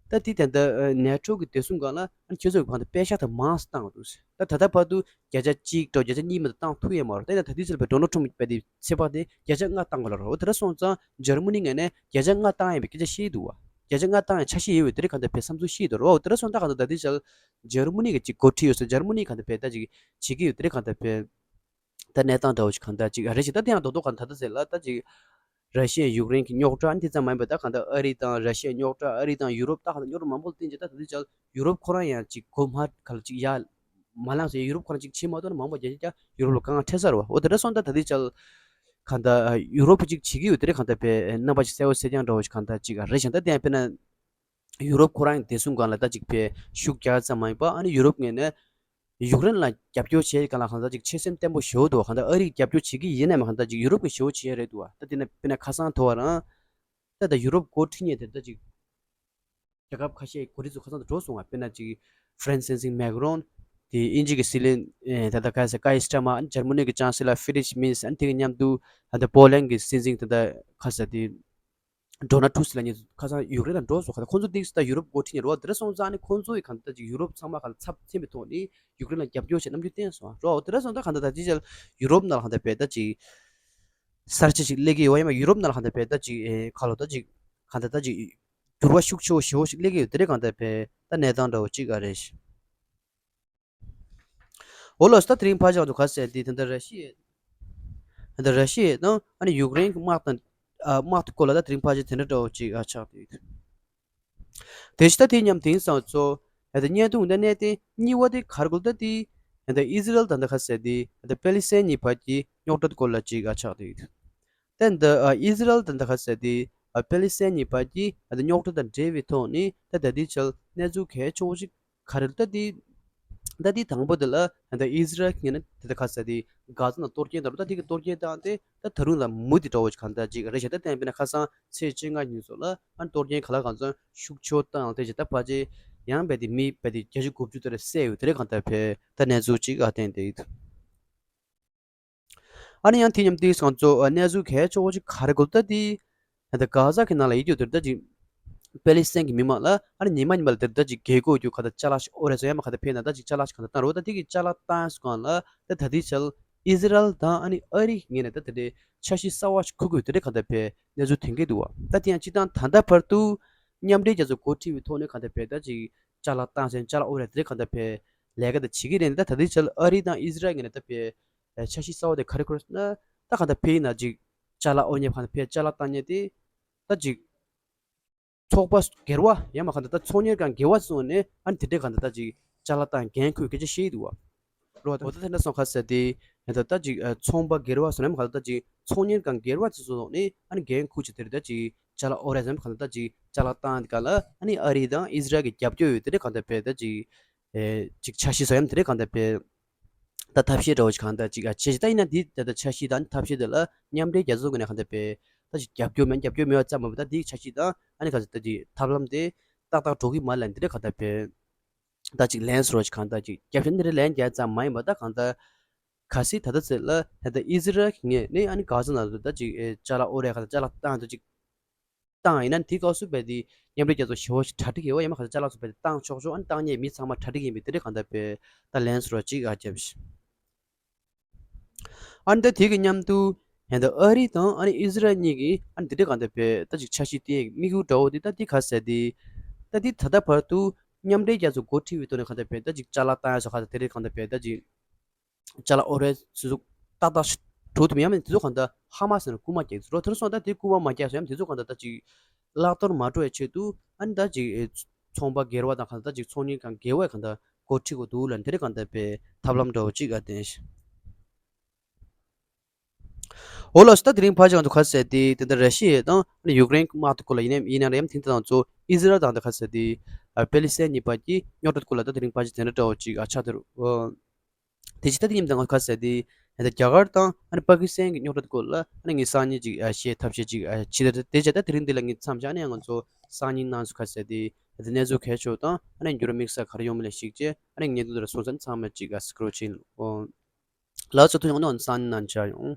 ད་དེ་ད་ལྟ་ཨ་ནེ་ཊོ་གི་བདེ་སྲུང་སྒང་ལ་ཨ་ཁྱོད་ཚོ་གི་གང་ལྟར་པེ་ཤག་དེ་མང་ཙམ་བཏང་དགོས་འདུག་ད་ད་ལྟ་བར་དུ་བརྒྱ་ཆ་གཅིག་འགྲོ་བརྒྱ་ཆ་གཉིས་མ་གཏོགས་བཏང་ཐུབ་ཡོད་མ་རེད། ད་ད་ད་དུས་ཚོད་ལ་ཌོ་ནལ་ཊམ་པས་དེ་ཚེ་དཔག་དེ་བརྒྱ་ཆ་ལྔ་བཏང་དགོས་ལ་རེད། འོ་དེ་འདྲ་སོང་ཙང་འཇར་མ་ནི་ངོས་ནས་བརྒྱ་ཆ་ལྔ་བཏང་ཡིན་པའི་སྐད་ཆ་བཤད་འདུག་བ། བརྒྱ་ཆ་ལྔ་བཏང་ཡང་འཆར་གཞི་ཡོད་པའི་དེ་རིགས་གང་ལྟར་བས་བསམ་ཚུལ་བཤད་འདུག་རེད་བ། འོ་དེ་འདྲ་སོང་ཙང་གང་ལྟར་ད་ལྟའི་ཆར་འཇར་མ་ནི་གི་ཅིག་འགོ་ཁྲིད་ཡོད་ས། འཇར་མ་ནི་གང་ལྟར་བས་ད་ཅིག་བྱེད་ཀྱི་ཡོད་དེ་རིགས་གང་ལྟར་བས་ད་གནས་སྟངས་འདྲ་བོ་ཞིག་གང་ལྟར་ཅིག་རེད་ཤག་ད་དེ་ཡང་རྡོག་རྡོག་གང་ལྟར་ད་ཟེར་ལ་ད་ཅིག་ར་ཤི་ཡ་ཡུཀ་རེན་གྱི་རྙོག་དྲ་ཨ་ནི་དེ་ཙམ་མ་ཡིན་པ། ད་གང་ལྟར་ཨ་རི་དང་ར་ཤི་ཡ་རྙོག་དྲ། ཨ་རི་དང་ཡུ་རོབ་ད་གང་ལྟར་རྙོག་དྲ་མང་པོ་ལ་བརྟེན་བྱས་ད་ད་ལྟའི་ཆར་ཡུ་རོབ་ཁོ་རང་ཡང་ཅིག་གོ་མ་ག་ལ་ཅིག་ཡ་མ་ལངས་ཟེར། ཡུ་རོབ་ཁོ་རང་ཅིག་བྱེད་མ་ཐུབ་ན་མང་པོ་རྒྱ་ཆ་ཡུ་རོབ་ལ་དཀའ་ངལ་འཕྲད་ས་རེད་བ། འོ་དེ་འདྲ་སོང་ད་ད་ལྟའི་ཆར་གང་ལྟར་ཡུ་རོབ་ཅིག་བྱེད་ཀྱི་ཡོད་དེ་རིགས་གང་ལྟར་བས་རྣམ་པ་ཅིག་གསལ་པོ་གསལ་རྐྱང་འདྲ་བོ་ཞིག་གང་ལྟར་ཅིག་རེད་ཤག་ད་དེ་ཡང་དཔེར་ན་ཡུ་རོབ་ཁོ་རང་གི་བདེ་སྲུང་སྒང་ལ་ད་ཅིག་བས་ཤུགས་རྒྱག་ཙམ་མ་ཡིན་པ། ཨ་ནི་ཡུ་རོབ་ངོས་ནས་ཡུཀ་རེན་ལ་རྒྱབ་སྐྱོར་བྱེད་སྒང་ལ་གང་ལྟར་ཅིག་ཆོད་སེམས་བརྟན་པོ་ཞེ་པོ་འདུག་གང་ལྟར་ཨ་རིས་རྒྱབ་སྐྱོར་བྱེད་ཀྱི་ཡིན་ནའི་མ་གང་ལྟར་ཅིག་ཡུ་རོབ་ཀྱིས་ཞེ་པོ་བྱེད་ཡ་རེད་འདུག་བ། ད་དེ་ན་དཔེར་ན་ཁ་སང་དེ་བ་རང་ད་ད་ཡུ་རོབ་འགོ་ཁྲིད་མཁན་དེ་ད་ཅིག་རྒྱལ་ཁབ་ཁ་ཤས་གོ་སྒྲིག་ཚོ་ཁ་སང་དུ་འགྲོ་སོང་བ། དཔེར་ན་ཅིག་ཧྥ་རན་སི་སྲིད་འཛིན་མེག་རོན། དེ་དབྱིན་ཇི་གི་སྲིད་བློན་ཨེ་ད་ལྟ་ག་ཟེར་ཀའི་སི་ཊ་མར། ཨ་ནི་འཇར་མ་ནི་གི་ཅང་སི་ལར་ཧྥི་རིད་རིཆ་མེར་ཟེར། ཨ་ནི་དེ་གི་མཉམ་དུ་ད་ལྟ་པོ་ལན་གི་སྲིད་འཛིན་ད་ལྟ་ག་ཟེར་དེ་ཌོ་ནལ་ཊམ་ལ་ཉེ་ཁ་སང་ཡུཀ་རེན་ལ་འགྲོ་སོང་། ཁ་སང་ཁོང་ཚོ་ཏིག་ཙམ་ད་ཡུ་རོབ་འགོ་ཁྲིད་མཁན་རེད་བ། དེ་འདྲ་སོང་ཙང་ནི་ཁོང་ཚོ་ཡི་གང་ལྟར་ཅིག་ཡུ་རོབ་ཚང་མ་ག་ལ་ཚབ་མཚོན་པའི་ཐོག་ནས་ཡུཀ་རེན་ལ་རྒྱབ་སྐྱོར་བྱེད་རྣམ་འགྱུར་བསྟན་སོང་རོ། དེ་འདྲ་སོང་ད་གང་ལྟར་ད་ཅིག་ཡུ་རོབ་ནང་ལ་གང་ལྟར་བས་ད་ཅིག་གསར་བརྗེ་ཞིག་སླེབས་ཀྱི་ཡོད་ཡ་མ། ཡུ་རོབ་ནང་ལ་གང་ལྟར་བས་ད་ཅིག་ཨེ་ཁ་ལོ་ད་ཅིག་གང་ལྟར་ད་ཅིག་འགྱུར་བ་ཤུགས་ཆེ་བོ་ཞེ་བོ་ཞིག་སླེབས་ཀྱི་ཡོད་དེ་རེད། གང་ལྟར་བས་ད་གནས་སྟངས་འདྲ་བོ་ཅིག་ག་རེད། འོ་ལགས་སོ། ད་དེ་རིང་ཕར་ཕྱོགས་སུ་ག་ཟེར་དེ་ད་ལྟ་ར་ཤི་ཡ་ད་ལྟ་ར་ཤི་ཡ་དང་ཨ་ནི་ཡུཀ་རེན་གྱི་དམག་དང་ཨ་དམག་དེ་སྐོར་ལ་ད་དེ་རིང་ཕར་ཕྱོགས་དེ་འདྲ་འདྲ་བོ་ཅིག་ཨ་ཆགས་བསྡད་ཡོད། དེ་བཞིན་ད་དེ་མཉམ་དེང་སང་ཚོ་ད་ལྟ་བརྙན་ཐུང་འདི་གནད་དོན་གཉིས་པ་དེ་ག་རེ་གོ་ལ་ད་དེ་ད་ལྟ་ཨི་ཟི་རལ་དང་ད་ག་ཟེར་དེ་ད་ལྟ་པེ་ལི་སི་ཐན་གཉིས་བར་གྱི་རྙོག་དྲ་དེ་སྐོར་ལ་ཅིག་ཨ་ཆགས་བསྡད་ཡོད། ད་ལྟ་ཨ་ཨི་ཟི་རལ་དང་ད་ག་ཟེར་དེ་ཨ་པེ་ལི་སི་ཐན་གཉིས་བར་གྱི་ད་ལྟ་རྙོག་དྲ་དང་འབྲེལ་བའི་ཐོག་ནས་ད་ད་ལྟའི་ཆར་གནས་ཚུལ་གལ་ཆེ་བོ་ཞིག་ག་རེ་ལ་ད་དེ་ད་དེ་དང་པོ་དེ་ལ་ད་ལྟ་ཨི་ཟི་རལ་གྱི་ངོས་ནས་ད་ལྟ་ག་ཟེར་དེ་གྷ་ཛ་ནང་གཏོར་སྐྱོན་དང་ད་དེ་གི་གཏོར་སྐྱོན་བཏང་སྟེ་ད་ད་རུང་ལ་མུ་མཐུད་འདྲ་བོ་ཞིག་གང་ལྟར་ཅིག་རེད་ཤག་ད་ལྟ་དཔེར་ན་ཁ་སང་ཚེས་བཅོ་ལྔ་ཉིན་སོགས་ལ་ཨ་གཏོར་སྐྱོན་ག་ལ་གང་འཚམ་ཤུགས་ཆེ་བོ་བཏང་དེ་ཅིག་ད་ཕལ་ཆེར་ཡང་རྦད་དེ་མི་རྦད་དེ་བརྒྱད་ཅུ་དགུ་བཅུ་དེ་རེ་བསད་ཡོད་དེ་རེད། གང་ལྟར་བས་ད་གནས་ཚུལ་ཅིག་ཨ་བསྟན་བསྡད་ཡོད། ཨ་ནི་ཡང་དེ་མཉམ་དུ་སང་ཚོ་གནས་ཚུལ་གལ་ཆེ་བོ་ཞིག་ག་རེ་གོ་ལ་ད་དེ་ད་ལྟ་གྷ་ཛ་གི་ནང་ལ་ཡོད་རྒྱུ་དེ་ད་ཅིག་པེ་ལི་སི་ཐན་གྱི་མི་མང་ལ་ཨ་ནི་ཉི་མ་ཉི་མ་ལ་དེ་ད་ཅིག་རྒྱལ་སྒོ་རྒྱུ་ག་ད་ཅ་ལག་ཞིག་ཨོ་རེད་ཟེར་ཡ་མ་ག་ད་ཕེབས་ན་ད་ཅིག་ཅ་ལག་ཞིག་ག་ད་བཏང་རོགས། ད་དེ་གི་ཅ་ལག་བཏང་སོང་གང་ལ་ད་ད་དེ་ཆར་ཨི་ཟི་རལ་དང་ཨ་ནི་ཨ་རི་ངོས་ནས་ད་དེ་འདྲའི་འཆར་གཞི་གསར་བ་ཞིག་འཁུར་དགོས་དེ་འདྲའི་ག་ད་ཕེབས་གནས་ཚུལ་ཐོན་གྱི་འདུག་བ། ད་དེ་ཡང་སྤྱིར་བཏང་ད་ལྟ་བར་དུ་མཉམ་འབྲེལ་རྒྱལ་ཚོགས་འགོ་ཁྲིད་པའི་ཐོག་ནས་ག་ད་ཕེབས་ད་ཅིག་ཅ་ལག་བཏང་ཟེར་ཅ་ལག་ཨོ་རེད་དེ་འདྲའི་ག་ད་ཕེབས་ལས་ཀ་ད་བྱེད་ཀྱི་རེད། ད་ད་དེ་ཆར་ཨ་རི་དང་ཨི་ཟི་རལ་ངོས་ནས་ད་ཕེབས་འཆར་གཞི་གསར་བ་དེ་ག་རེ་འཁུར་ཟེར་ན་ད་ག་ད་ཕེབས་ཡིན་ན་ཅིག་ཅ་ལག་ཨོ་ཉེ་ག་ད་ཕེབས་ཅ་ལག་བཏང་ཉེ་དེ་ད་ཅིག་ཚོགས་པ་སྒེར་བ་ཡང་མ་ག་ད་ད་ཚོང་གཉེར་ཁང་སྒེར་བ་སོང་ནས་ཨ་ནི་དེ་འདྲའི་ག་ད་ད་ཅིག་ཅ་ལག་བཏང་འགན་འཁུར་སྐད་ཆ་བཤད་ཀྱི་འདུག་བ། རོ་ད་འོ་ད་དེ་འདྲ་སོང་ག་ཟེར་དེ་ཡང་ད་ད་ཅིག་ཚོང་པ་སྒེར་བ་སོང་ནས་མ་ག་ད་ད་ཅིག་ཚོང་གཉེར་ཁང་སྒེར་བ་དེ་ཚོ་སོང་ནས་ཨ་ནི་འགན་འཁུར་ཆེད་དེ་རེད། ད་ཅིག་ཅ་ལག་ཨོ་རེད་ཟེར་མ་ག་ད་ད་ཅིག་ཅ་ལག་བཏང་དེ་ག་ལ་ཨ་ནི་ཨ་རི་དང་ཨི་ཟི་རལ་གྱི་རྒྱབ་སྐྱོར་ཡོད་དེ་འདྲའི་ག་ད་ཕེབས་ད་ཅིག་ཨེ་ཅིག་འཆར་གཞི་བཟོ་ཡ་དེ་འདྲའི་ག་ད་ཕེབས། ད་ཐབས་ཤེས་འདྲ་བོ་ཞིག་གང་ལྟར་ཅིག་ཨ་བྱས་ཤིག་ད་ཡིན་ན་འདི་ད་ལྟ་འཆར་གཞི་དང་ཐབས་ཤེས་དེ་ལ་མཉམ་འབྲེལ་རྒྱལ་ཚོགས་ཀྱི་ནས་གང་ལྟར་དཔེ་ད་ཅིག་རྒྱབ་སྐྱོར་མེད་རྒྱབ་སྐྱོར་མེད་པ་ཙམ་མ་ཡིན་པ་ད་འདིའི་འཆར་གཞི་དང་ཨ་ནི་ག་ཚོད་ད་ཅིག་ཐབས་ལམ་དེ་ཏག་ཏག་འགྲོ་གི་མ་ལ་འདི་འདྲ་གང་ལྟར་དཔེ་ད་ཅིག་ལན་སོ་རོ་ཞིག་གང་ལྟར་ཅིག་རྒྱབ་སྐྱོར་འདི་འདྲ་ལན་རྒྱག་ཙམ་མ་ཡིན་པ་ད་གང་ལྟར་གལ་སྲིད་ད་ལྟ་ཚེ་ལ་ད་ལྟ་ཨི་ཟི་རལ་གྱི་ངོས་ནས་ཨ་ནི་གྷ་ཛ་ནང་དུ་ད་ཅིག་ཨེ་ཅ་ལག་ཨོ་རེད་ག་ད་ཅ་ལག་བཏང་ད་ཅིག་བཏང་ཡིན་ན་དེའི་སྐབས་སུ་རྦད་དེ་མཉམ་འབྲེལ་རྒྱལ་ཚོགས་ཞེ་བོ་ཞིག་གྲ་སྒྲིག་ཡོད་པ་ཡིན་མ་ག་ཚོད་ཅ་ལག་ཚོ་རྦད་དེ་བཏང་ཆོག་ཆོག་ཨ་ནི་བཏང་མཁན་མི་ཚང་མ་གྲ་སྒྲིག་ཡིན་པའི་དེ་འདྲའི་གང་ལྟར་དཔེ་ད་ལན་སོ་ར་གཅིག་ཨ་རྒྱབ་ཤིག་ཨ་ནི་ད་དེ་གི་མཉམ་དུ་ཡང་ད་ཨ་རི་དང་ཨ་ནི་ཨི་ཟི་རལ་གཉིས་ཀྱིས་ཨ་ནི་དེ་འདྲའི་གང་ལྟར་དཔེ་ད་ཅིག་འཆར་གཞི་དེ་དམིགས་ཡུལ་འདྲ་བོ་དེ་ད་དེ་ག་ཟེར་དེ་ད་དེ་ད་ལྟ་བར་དུ་མཉམ་འབྲེལ་རྒྱལ་ཚོགས་འགོ་ཁྲིད་པའི་ཐོག་ནས་གང་ལྟར་དཔེ་ད་ཅིག་ཅ་ལག་བཏང་ཡ་སོགས་ག་ད་དེ་འདྲའི་གང་ལྟར་དཔེ་ད་ཅིག་ཅ་ལག་ཨོ་རེད་ཟེར་ཟུག་ཏག་ཏག་ཞིག་འགྲོ་ཐུབ་མེད་ཡང་མིན་དེ་ཚོ་གང་ལྟར་ཧ་མ་ཟེར་ན་རྐུ་མ་རྒྱག་ཚུལ་རོ། དེ་རུ་སོང་ད་དེ་རྐུ་མ་མ་རྒྱག་སོང་ཡང་དེ་ཚོ་གང་ལྟར་ད་ཅིག་བརླག་གཏོར་མ་འགྲོ་བའི་ཆེད་དུ་ཨ་ནི་ད་ཅིག་ཚོང་པ་སྒེར་བ་དང་གང་ལྟར་ད་ཅིག་ཚོང་གཉེར་ཁང་སྒེར་བས་གང་ལྟར་ འགོ་ཁྲིད་དགོས་འདུག་ལབ་དེ་འདྲ་གང་ལྟར་པའི་ཐབས་ལམ་འདྲ་བོ་ཅིག་ཨ་བསྟན་ཤག་འོ་ལགས་སོ། ད་དེ་རིང་ཕལ་ཆེར་ང་ཚོ་ག་ཟེར་དེ་དེ་འདྲ་ར་ཤི་ཡ་དང་ཨ་ནི་ཡུཀ་རེན་དམག་དེ་སྐོར་ལ་ཡིན་ནའི་ཡིན་ན་རེད་ཡམ་དེ་འདྲ་དང་ཚོ་ཨི་ཟི་རལ་དང་དེ་ག་ཟེར་དེ་ཨ་པེ་ལི་སི་ཐན་གཉིས་བར་གྱི་རྙོག་དྲ་སྐོར་ལ་ད་དེ་རིང་ཕལ་ཆེར་དེ་འདྲ་འདྲ་བོ་ཅིག་ཨ་ཆགས་བསྡད་རེད། དེ་བྱས་ད་དེ་མཉམ་དུ་ང་ཚོ་ག་ཟེར་དེ་ད་རྒྱ་གར་དང་ཨ་ནི་པ་ཀི་སི་ཐན་གྱི་རྙོག་དྲ་སྐོར་ལ་ཨ་ནི་ངས་སང་ཉིན་ཅིག་ཨ་བཤད་ཐབས་ཤེས་ཅིག་ཨ་བྱེད། ད་དེ་བྱས་ད་དེ་རིང་འདི་ལ་ངས་མཚམས་བཞག་ནས་ང་ཚོ་སང་ཉིན་ནང་ཚོ་ག་ཟེར་དེ་ད་གནས་ཚུལ་གལ་ཆེ་བ་དང་ཨ་ནི་འགྱུར་བ་དམིགས་བསལ་ག་རེ་ཡོང་མིན་ལ་གཞིགས་བྱས་ཨ་ནི་ངས་འདི་ལ་སོང་ཙང་ཚང་མ་ཅིག་ཨ་སི་ཀྲོལ་ཕྱིན། ལགས་སོ། ཐུགས་རྗེ་གནང་། སང་ཉིན་ནང་མཇལ་ཡོང་།